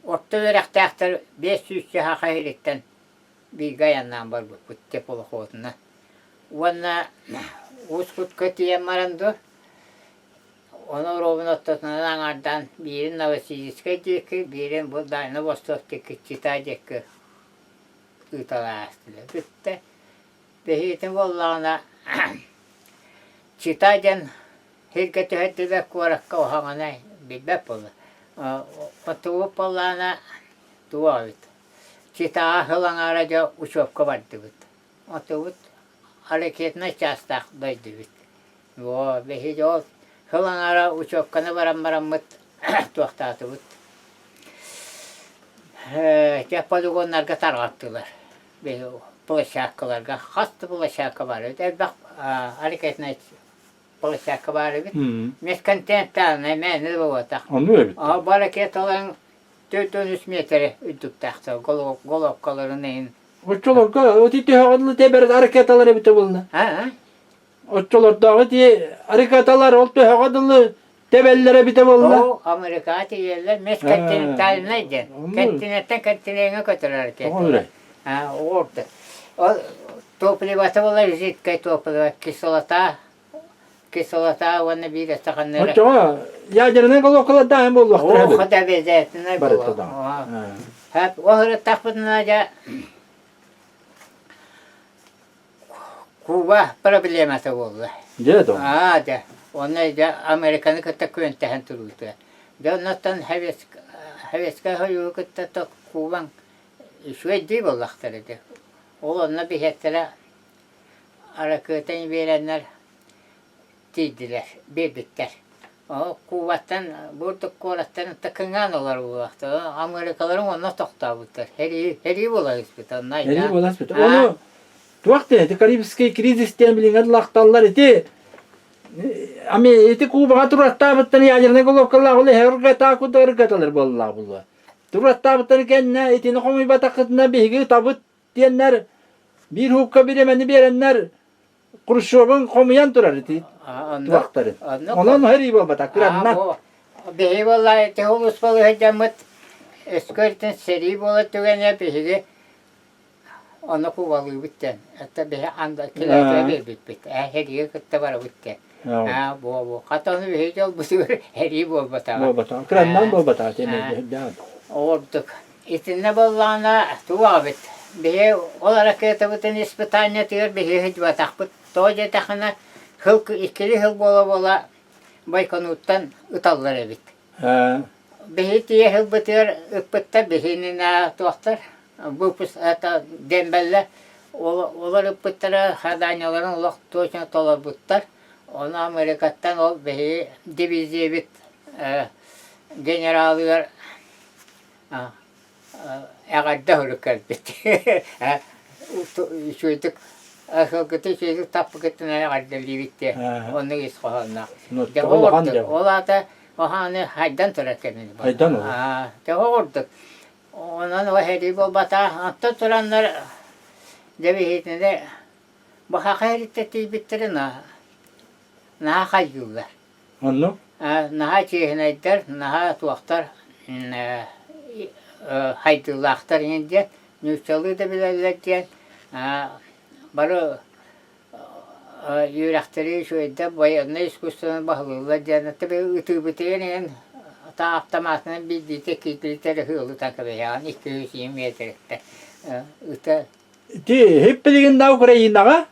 орто үөрэхтээхтэр 500 саха иһириттэн бииргэ айаннаан барбыппыт теплоходунан. Уонна Уус Кутка тиийэн баран дуо, ону оруобуна ортотунан аҥаардаан биирин Новосибирскай диэки, биирин бу Дальний Восток диэки, Чита диэки ыыталаастылар. Бүттэ. Биһигитин буоллаҕына Чита диэн сиргэ түһэрдилэр куоракка уһаҕана билбэт буолла. Оттубут буоллаҕына туох эбит Читаҕа сыл аҥаара дьэ учебка бардыбыт. Отубут ракетнай чаастаах дойдубут. Во, биһиги ол сыл аҥаара учебканы баран бараммыт. туохтаатыбыт. Дьэ полигоннарга тарҕаттылар. Площадкаларга хас да площадка баар эбит. Элбэх ракетнай площадка баар эбит. Межконтинентальнай мээнэ буолбатах. Оннук эбит. Бу ракеталарын 403 миэтэрэ үрдүктээхтэр головкаларын иһин. Оччолорго ити төһөҕө дылы тэбэр ракеталар эбитэ буолла. Оччолордооҕу ити ракеталар ол төһөҕө дылы тэбэллэр эбитэ буолла. Ол Америкаҕа тиийэллэр межконтинентальнай диэн. Континенттэн континеҥҥа көтөр ракета. Оҕурда. Ол топливота буолар жидкое топливо, кислота, кислота уонна биир өссө ханна эрэ. Оччоҕо ядернай головкалардаан буолуохтара Оо, хата обязательно буолуо. Хэп, ол ырыттахпытына дьэ Куба проблемата буолла. Дьэ да. Аа, дьэ. Онно дьэ Американы кытта күөнтэһэн турбута. Дьэ оннуттан Советскай Союһу кытта то Кубаҥ үчүгэй буоллахтара дии. Ол онно биһиэттэрэ аракыатын биэрэннэр тиийдилэр, биэрбиттэр. Ол Кубаттан бурдук куораттан кыҥаан олорбуттар. Америкаларын онно тохтообуттар. Сэрии, сэрии буола түспүт. Онно Сэрии буола түспүт. Ону туох диэн ити Карибский кризис диэн билиҥҥэ дылахталлар ити ами ити Кубаҕа тураттаабыттан ядернай головкалаах ол эһэргата кудыргаталар буоллаах буолуо. Тураттаабыттар кэннэ итини хомуйбатаххытына биһиги ытабыт диэннэр биир уһукка бириэмэни биэрэннэр Хрущевын хомуйан турар ити туохтарын. Онон сэрии буолбата, кыранна. Биһиги буолла ити улус балыһыдьаммыт өскө сэрии буолар түгэнэ биһиги ону кубалыыбыт диэн. Это биһи анда килээтэ биэрбиппит. Ээ сэриигэ кытта барабыт диэн. Аа буо-буо. Хата ону биһиги дьолбутугар сэрии буолбатаҕа. Буолбатаҕа. Кыраннан буолбатаҕа Ордук. Итиннэ буоллаҕына туох эбит, биһи ол ракетабытын испытаниетыгар биһи сылдьыбатахпыт. Тоҕо диэтэххинэ, сыл иккилии сыл буола-буола Байконуртан ыталлар эбит. Биһи тиийэ сылбытыгар ыппыттар биһининэ туохтар выпуск это дембеллэ олор ыппыттара заданиеларын олох точно толорбуттар. Ону Америкаттан ол биһи дивизиябит генералыгар эҕэрдэ сурук кэлбит үчүгэйдик сылгыты үчүгэйдик таппыкыттан эҕэрдэлиибит диэн оннук ис хоһоонноох ол аата оһааны хайдан турар кэмин хайдан дьэ курдук онон ол сэрии буолбатах онтон тураннар дьэ биһиэтинэ бу саха сириттэн тиийбиттэрин наһаа хайгыыллар Оннук? Наһаа чиэһинэйдэр, наһаа туохтар хайдыылаахтар иһин диэн, нууччалыы да билэллэр диэн, бары үөрэхтэри үчүгэйдэр, байыаннай искусствоны баһылыыллар диэн, ытыыбытыгар иһин автоматынан биирдиитэ, иккилиитэ эрэ ыһыалытан кэбиһэҕин, 200 миэтэрэттэн ыта Ити иһип билигин да Украинаҕа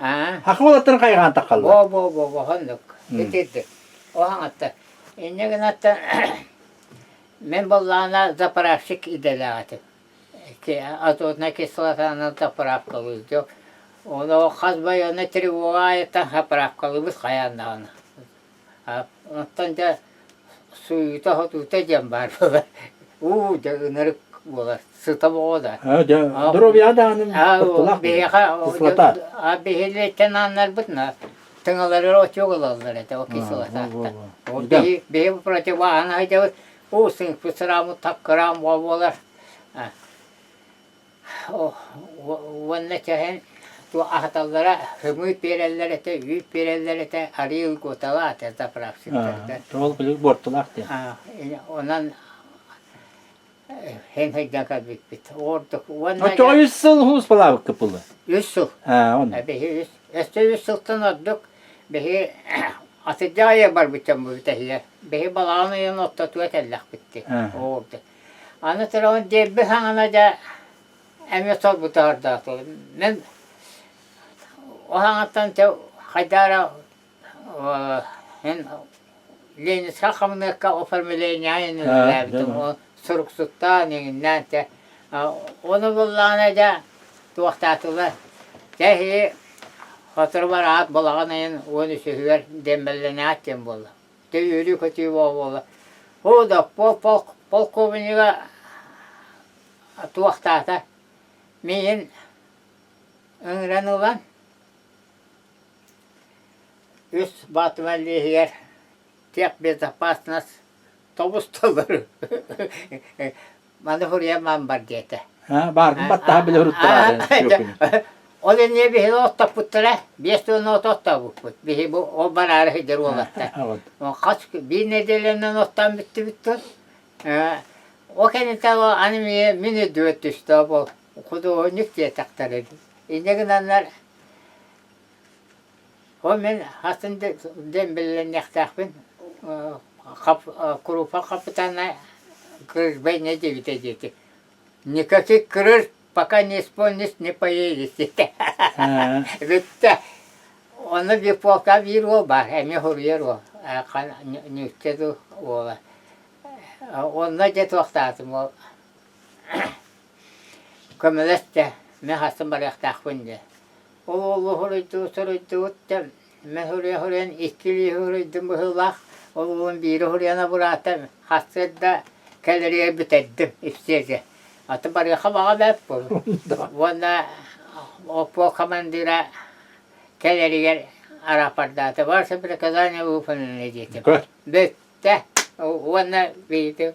саха уолаттарын хайҕаан таххаллар. Бо бо бо бо оннук. Итирдик. Оһаҥатта. Инньэ гынаттан мен боллаана заправщик идэлээх этим. Азотная кислотанан заправкалыыр. Ону хас байыаннай тревога айыттан заправкалыыбыт хайаан даҕаны. Оттон дьэ сууйуута-хотуута диэн баар буолар. Уу дьэ ынырык буолар, сыта боҕо да. Дьэ, доруобуйаҕа даҕаны кутталаах Биһиэхэ кислота. биһилиэттэн ааннарбыт на тыҥаларыгар отек ылаллар этэ ол кислотаттан. Ол биһи биһи противогаһын сылдьабыт, уу сыҥпыт сырааммыт таккыраан буолар. Уонна чэһин аһаталлара сымыыт биэрэллэр этэ, үүт биэрэллэр этэ, арыы ылготалаах этэ заправщиктарга. Ол билиг буортулаах диэн. Онон һэн сылдьан кэлбиппит. Ордук уонна Оччоҕо үс сыл һууспалаабыккыт буолла? Үс сыл. Биһи үс, өссө үс сылтан ордук биһи атырдьах ыйа барбыт дьоммут эһигэ. Биһи балаҕан ыйын ортотугар кэллэхпит дии. Ордук. Аны туран диэбби саҥана дьэ эмиэ сорбутаардаатылар. Мин ол саҥаттан дьэ хайдах эрэ мин Ленинскэй хамыныакка оформление үлэлээбитим. Ол суруксуттаан иҥиннээн дьэ ону буллаҕына дьэ туохтаатылар. Дьэ эһиги сотору бараат балаҕан ыйын 13-үһүгэр дембеллэнээт диэн буолла. Дьэ үөрүү-көтүү буола-буола. Худов полковнига туохтаата миигин ыҥыран ылан үс баатыма лииһигэр техбезопасность тобус толору маны суруйан маан бар диэтэ. Бааргын баттаһа билэ уруттараары. Ол инньэ биһиги оттоппуттара, 5 уон от оттообуппут. Биһи бу ол бараары сылдьар уолаттар. Хас биир нэдиэлэнэн оттоон бүттүбүт тур. Ол кэнниттэн аны мин үрдүбэр түстэ ол худуоһунньук диэтэхтэрэ. Инньэ гынаннар Ол мин атын дембеллэниэхтээхпин Крупа хапытаана Крышбайна диэбитэ диэти. Никаких крыш пока не исполнишь, не поедешь диэтэ. Бүттэ. Ону биполка биир уол баар, эмиэ суруйар уол, ньүкчэ дуу уола. Онно дьэ туохтаатым ол көмөлөс дьэ, мин хастым барыахтаахпын дьэ. Ол уолу суруйдубут, суруйдубут да, мин суруйа-суруйан икки илии суруйдум быһыылаах. Ол уолум биири суруйан абыраата, сарсыарда кэлэригэр бүтэрдим ипсиэгэ. Аты барыаха баҕа бэрт буолуо. Уонна оппуол командира кэлэригэр араапардаата. Ваше приказание выполнено диэтим. Бүттэ. Уонна биһиги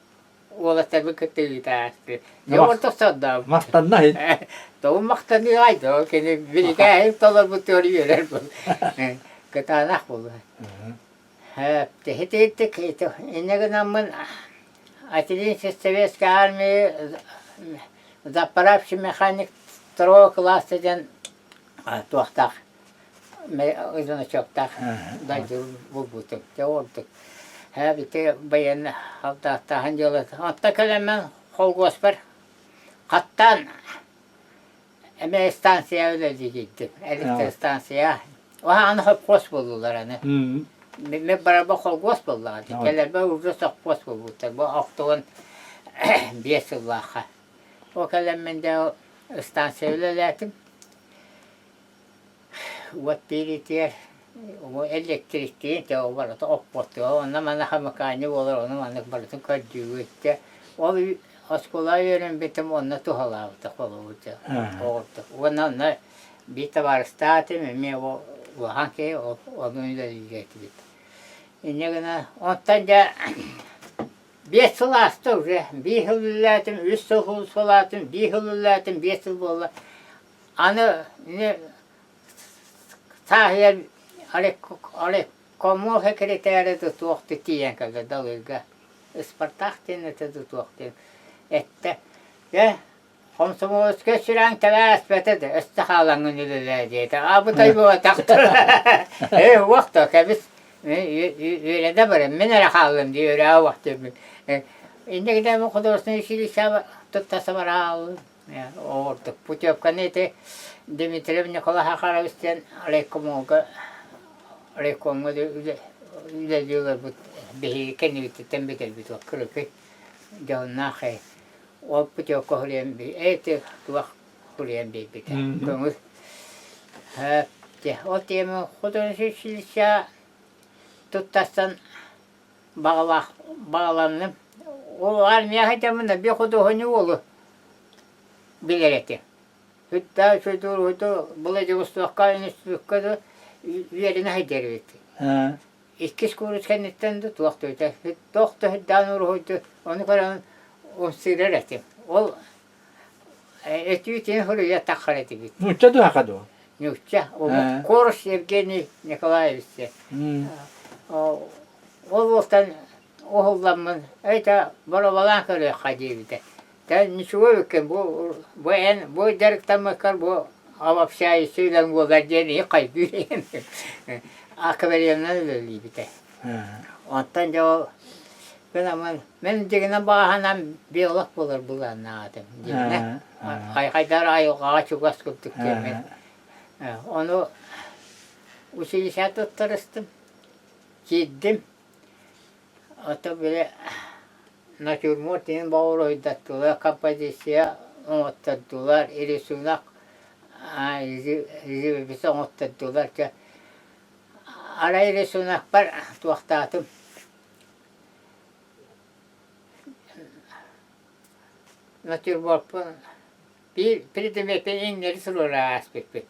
уолаттарбын кытта ыытаастыы. Дьэ ордук сордообут. Махтанна иһин. Тоҕу махтаныаҕай доо кини бирикээһин толорбутугар үөрэр бу. Кытаанах буолуо. Ити инньэ гынаммын Ателинский советской армии заправщик механик второго класса диэн туохтаах значоктаах дойду булбутум. Дьэ ордук. Ити байыаннай халдааттааһын дьыалата. Онтон кэлэммин холкуоспар хаттаан эмиэ станция үлэлии киирдим. Электростанция. Аны совхоз буоллулар аны. Мен барарбар холкуос буоллаҕа. Кэлэрбэр уже совхоз буолбуттар. Бу охтугун 5 сыллаахха. Ол кэлэммин дьэ станция үлэлээтим. Уот биэриитигэр электричтиин ол барыта оппуоттуга онно манна хамыкаанньа буолар ону маннык барытын көрдүүгүт дьэ ол оскуолаҕа үөрэммитим онно туһалаабыта холобур дьэ оҕурдук уонна онно биир табаарыстаах этим эмиэ улахан киһи ону үлэлиир этибит инньэ гына онтон дьэ 5 сыл ааста уже биир сыл үлэлээтим үс сыл сылаатым биир сыл үлэлээтим 5 сыл буолла Аны сааһыгар райкомол секретаря тутуох тиийэн кэллэ Далыырга. Спартак диэн этэ тутуох диэн эттэ. Дьэ, хомсомуолуска сүрэҕиҥ тэбээспэтэ да, өссө хаалаҥҥын үлэлээ диэтэ. Абытай буолбатахтар. Ээ, уох да, кэбис. Үөрэнэ баран, мин эрэ хааллым дии, үөрээ уох диэммин. Инники художественный училище туттарса барааллым. Ордук путевканы ити Дмитриев Николай Захарович диэн райкомолга райкомҥа үлэлии олорбут биһиги кэннибититтэн бүтэрбит кыракый дьоһуннаах ол путевка суруйан эти туох суруйан биэрбитэ көҥүл ол тиэмэ художественный училище туттарсан баҕалаах баҕаланным. Ол армия сылдьаммын биир худуоһунньук уолу билэр этим. Сүрдээх үчүгэй уруһуйду Владивостокка институкка да үөрэнэ сылдьар эбит. Иккис курс кэнниттэн да туох да туох да сүрдээх уруһуйду ону көрөн умсыырар этим. Ол Этиитин суруйа таххар этибит. Нуучча дуһаха дуо? Нуучча. Корж Евгений Николаевич. Ол уолтан уһулламмын, это боробалаан көрүөххэ диэбитэ. Тэ ничего эбиккин бу бу эн бу дьарыктаммыккар бу обобщающий үлэҥ буолар диэн и хайгыы акварельынан үлэлиибитэ. Онтон дьэ ол Гынаммын, мин дьиҥинэн бааһынан биолог буолар былааннаах этим дьиҥинэ. Хайдар айылҕаҕа чугас курдук диэммин. Ону училище туттарыстым, киирдим. Ото били натюрморт иһин боҕуруһуйдаттылар, композиция оҥоттордулар, рисунок живопись оҥоттордулар. Арай рисунокпар туохтаатым. натюрморпун биир предметин иҥнэри туруора ааспыппыт.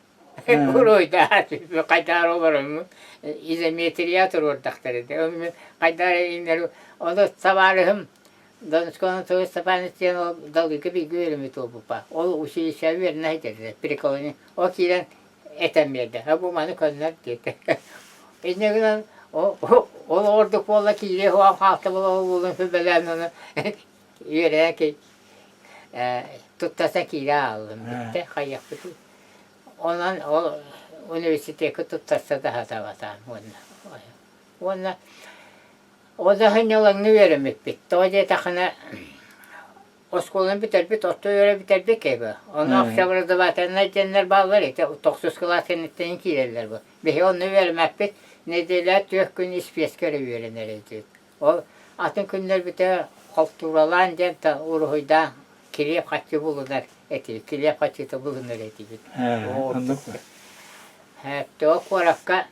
Уруйда ааспыппыт хайдаар олороммун изометрия туруордахтар этэ. Хайдаар иҥнэри ону табаарыһым Донского Анатолий Степанович диэн ол Далыйга бииргэ үөрэммит уолбуппа. Ол училищеҕа үөрэнэ сылдьар приколони. Ол киирэн этэн биэрдэ. А бу маны көннөр диэтэ. Инньэ гынан ол ордук буолла киириэ суоҕа хаалта буола буолун сүбэлээн ону үөрэнэн туттарсан киирэ ааллым бүттэ хайыахпытый. Онон ол университекка туттарса да сатаабатаҕым уонна уонна ол да сынньалаҥҥа үөрэммиппит. Тоҕо диэтэххинэ оскуоланы бүтэрбит, орто үөрэ бүтэрбит киһи Онно общеобразовательнай диэннэр бааллар, ити тохсус кылаас кэнниттэн киирэллэр бу. Биһиги онно үөрэммэппит, нэдиэлэ түөрт күн испиэскэ эрэ үөрэнэр этибит. Ол атын күннэрбитэ холтууралаан диэн уруһуйдаан килиэп харчы булунар этибит, килиэп харчыта булунар этибит. Оннук. Тоҕо куоракка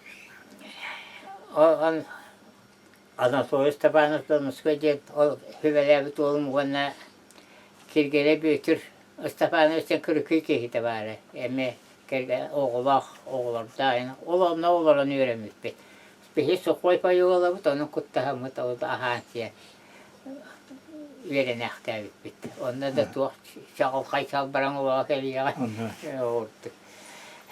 Анатолий Степанов Донускай диэн ол сүбэлээбит уолум уонна Киргиэлэй Бүөтүр Степанович диэн кырыкый киһитэ баара эмиэ оҕолоох оҕолордоох ол онно олорон үөрэммиппит. Биһи сухой паёлабыт ону куттаһаммыт ол аһаан сиэн үөрэнээхтээбиппит. Онно да туох чаҕылхай чалбараҥ олоҕо кэлиэҕэ ордук.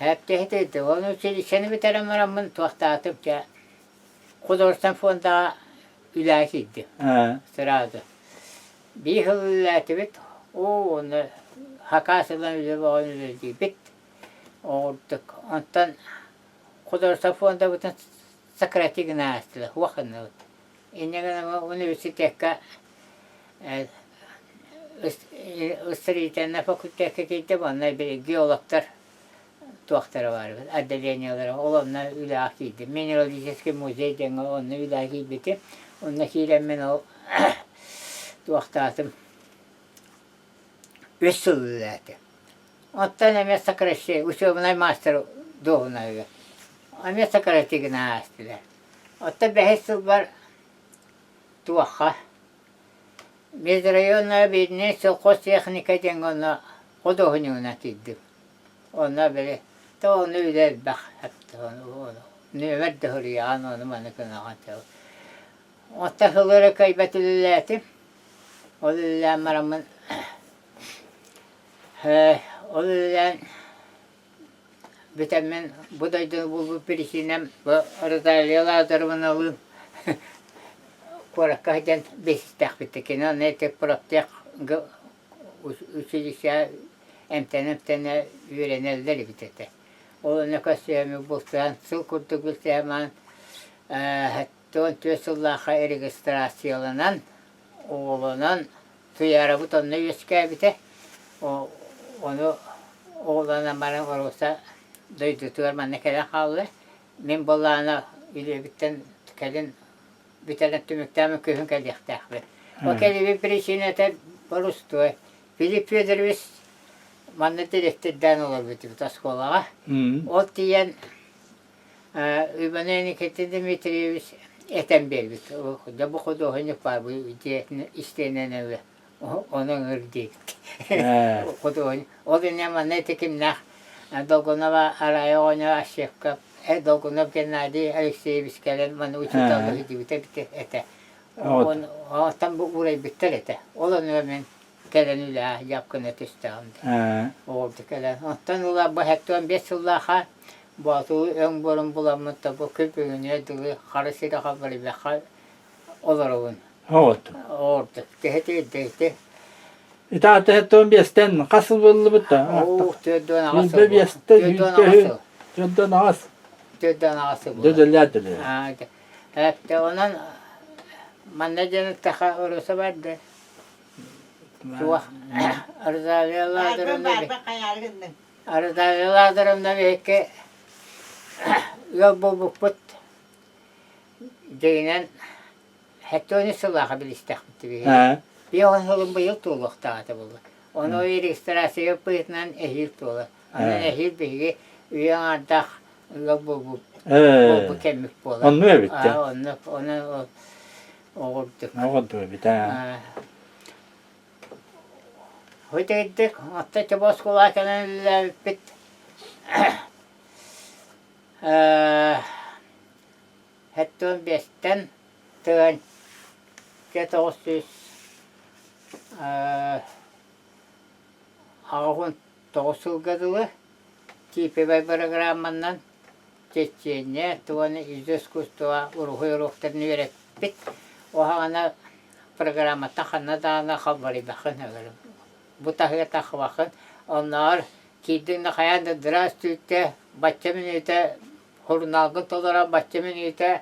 Һээптэһит ону училищены бүтэрэн бараммын туохтаатым чэ Художественнай фондаҕа үлэҕэ киирдим сразу. Биир сыл үлэлээтибит, оо, онно хакаас ылан үлэ бөҕөнү үлэлиибит. Оҕурдук. Онтон художественнай фондабытын сократить гына аастылар, суох гынныбыт. Инньэ гынан университекка строительнай факультекка киирдим, онно геологтар туохтара баар эбит, отделениелара. Ол онно үлэҕэ киирдим. Минералогический музей диэҥҥэ онно үлэҕэ киирбитим. Онно киирэммин ол туохтаатым, үс сыл үлэлээтим. Оттон эмиэ сокращение, учебнай мастер дуоһунаһыгар. Эмиэ сократить гына аастылар. Оттон бэһис сылбар туохха межрайонное объединение сельхозтехника диэҥҥэ онно худуоһунньугунан киирдим. Онно били то ону үлэ элбэх нүөмэр да суруйаҕын ону маны гынаҕын Оттон сылы эрэ кыайбат үлэлээтим. Ол үлэлээн бараммын ол үлэлээн бүтэммин бу дойдуну булбут биричиинэм бу Розалия Лазаревналыын куоракка сылдьан билсистэхпит. Кини онно ити профтех училище эмтэнэ-эмтэнэ үөрэнэллэр эбит этэ. Ол онно көрсүһэммит бултаан сыл курдук билсиһэмаан 74 сыллаахха регистрацияланан, оҕолонон Туйаарабыт онно үөскээбитэ. Ону оҕолонон баран Оруоса дойдутугар манна кэлэн хаалла. Мин буоллаҕына үлэбиттэн кэлин бүтэрэн түмүктээммин күһүн кэлиэхтээхпин. Ол кэлиибит причината борустуой. Филипп Федорович манна дириэктэрдээн олорбут оскуолаҕа. Ол тиийэн Иван Никита Дмитриевич этэн биэрбит, дьэ бу худуоһунньук баар бу дьиэтин истиэнэнэ ону ыҥыр диэбит. Худуоһунньук. Ол иннинэ манна ити кимнээх Долгунова Арая оҕонньор Ащевка Долгунов Геннадий Алексеевич кэлэн манна учууталлар илдьибитэ эбит этэ. Оттон бу уурайбыттар этэ. Ол онугар мин кэлэн үлэҕэ дьап гына түстэҕим дии. Оҕолорду кэлэн. Оттон ыла бу 75 сыллаахха Боотулу өҥ буорун буламмыт да бу күн бүгүнүгэр дылы хара сири халбарыйбакка олоробун. Оҕот. Оҕордук. Тэһити дэйти. Ити аата хэттон биэстэн хас сыл буоллубут да? Оо, 48 сыл. Биэстэн, 48 сыл. 48. 48 сыл. Дөдөллөө дөдөллөө. Аа, онон манна диэн таха оруса барды. Суох. Розалия Лазаревна Розалия Лазаревна биһикки ыал буолбуппут дьиҥинэн 73 сыллаахха билистэхпит биһиги. Биэс сылын быйыл туолуохтаах этэ буолла. Ону регистрация быһыытынан эһиил туолар. Онон эһиил биһиги үйэ аҥаардаах ыал буолбут буолбут кэммит буолар. Оннук эбит дэ. Оннук, онон оҕурдук. Оҕурдук эбит аа. Үчүгэйдик оттон чобуо оскуолаҕа кэлэн үлэлээбиппит 75-тэн 1900 89 сылга дылы типовай бырагырааманан Чечения уонна из искусства уруһуй уруоктарын үөрэппит. Уһаҕана программата ханна даҕаны халбарыйбаккын бу таһыгар тахсыбаккын. Оннооҕор киирдиҥ да хайаан да здравствуйте, бачча мүнүүтэ сурунаалгын толорон бачча мүнүүтэ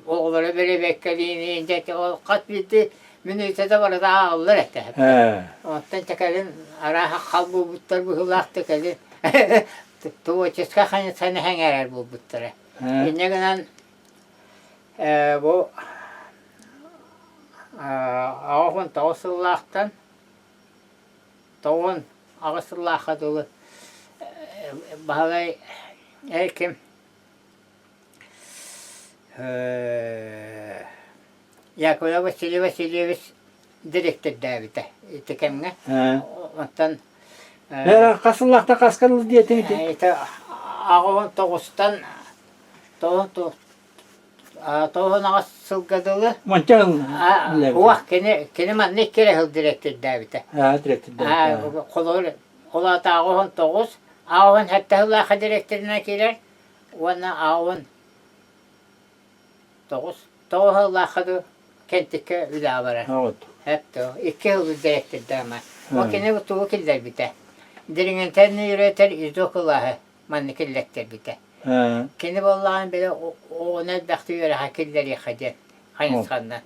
оҕолору бэрэбиэркэлиин дьэ ол хас биирдии мүнүүтэ да барыта ааҕыллар этэ. Онтон чэ кэлин арааһа хал буолбуттар быһыылаах да кэлин творческай хайысханы сэҥээрэр буолбуттара. Инньэ гынан бу 89 сыллаахтан 98 сыллаахха дылы Баһылай ким Яковлев Василий Васильевич дириэктэрдээбитэ ити кэмҥэ. Оттон Хас сыллаахта хаска дылы диэтиҥ ити? Ити 89-тан 98 сылга дылы Монча Уох кини кини манна икки эрэ сыл дириэктэрдээбитэ. Дириэктэрдээбитэ. Холобур холоото 89, 87 сыллаахха дириэктэринэн киирэр уонна 89 сыллаахха дуу Кэнтиккэ үлэҕэ барар. Эптэ икки сыл дириэктэрдээмэ. Ол кини тугу киллэрбитэ? Дириҥэтэн үөрэтэр ИЗО кылааһы манна киллэртэрбитэ. Кини буоллаҕына били оҕону элбэхтик үөрэххэ киллэриэххэ диэн хайысханнан.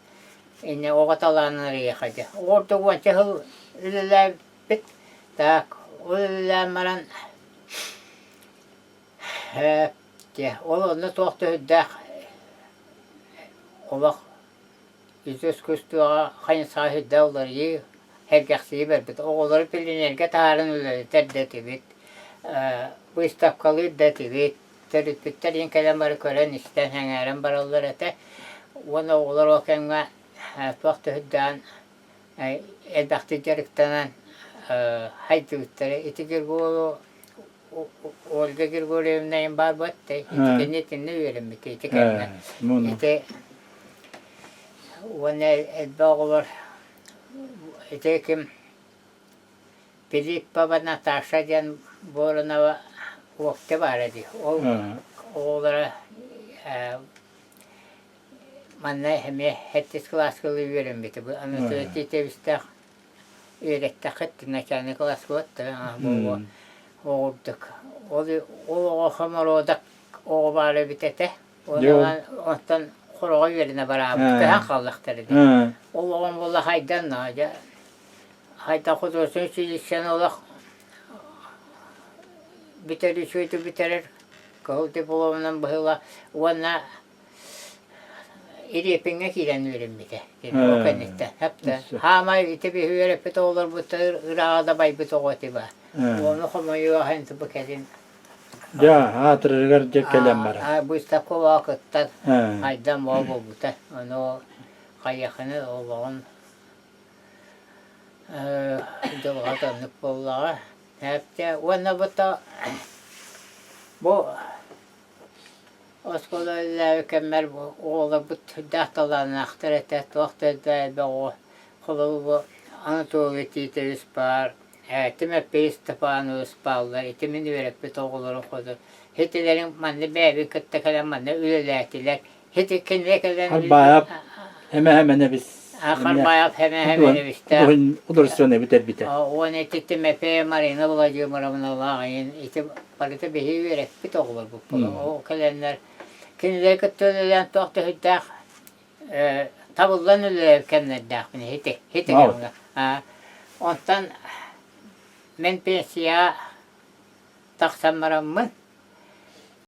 Инньэ оҕо талаанын арыйыахха диэн. Ордук уонча сыл үлэлээбиппит. Так, ол үлэлээн баран Дьэ, ол онно туох да сүрдээх олох искусствоҕа хайысхаҕа сүрдээх уларыйыы, сэргэхсийии барбыт. Оҕолору пионерга таһааран үлэлэтэр да этибит, быыстапкалыыр да этибит. Төрөппүттэр иһин кэлэн бары көрөн-истэн, сэҥээрэн бараллар этэ. Уонна оҕолор ол кэмҥэ туох да сүрдээҕин элбэхтик дьарыктанан хайдыбыттара. Ити Григорий Ольга Григорьевна баар буолта ити кэннэ итиннэ үөрэммитэ ити кэннэ ити уонна элбэх оҕолор ити ким Филиппова Наташа диэн Воронова уопта баара дии ол оҕолоро манна эмиэ сэттис кылааска үөрэммитэ Анатолий Титовичтаах үөрэттэххит начальный класс буолуо оҕурдук ол ол оҕо хоморуодак оҕо баар эбит этэ онтон хороҕо үөрэнэ бараабыт көһөн хааллахтара дии ол оҕом буолла хайдан дьэ хайда художественный училищены олох бүтэр үчүгэйдик бүтэрэр кыһыл дипломунан быһыыла уонна Ириэпиҥҥэ киирэн үөрэммитэ. Ол кэнниттэн. Хэптэ. Хаамай ити биһи үөрэппит оҕолорбут ырааҕа да байбыт оҕо этэ ба. Ону хомойуох эн бу кэлин. Дьэ, аатырарыгар дьэ кэлэн барар. Быыстапкаҕа кыттан хайдан боо буолбута. Ону хайыахыны олоҕун дьылҕата оннук буоллаҕа. Хэптэ. Уонна бу бу Оскуола үлэлээбит кэммэр оҕолорбут сүрдээх талааннаахтар этэ, туох да элбэх оҕо. Холобур, бу Анатолий Титович баар, Тимофей Степанович бааллар, ити мин үөрэппит оҕолорум хоту. Итилэрин манна бэйэбин кытта кэлэн манна үлэлээтилэр. Ити кинилэр кэлэн Харбаайап эмэ-эмэнэбис Харбаайап эмэ-эмэнэбистээх художественнай бүтэрбитэ. Уонна ити Тимофей Марина Владимировналаах ити барыта биһиги үөрэппит оҕолорбут Ол кэлэннэр кинилэри кытта үлэлээн туох да сүрдээх табыллан үлэлээбит кэмнэрдээхпин ити ити кэмҥэ. Онтон мин пенсияҕа тахсан бараммын.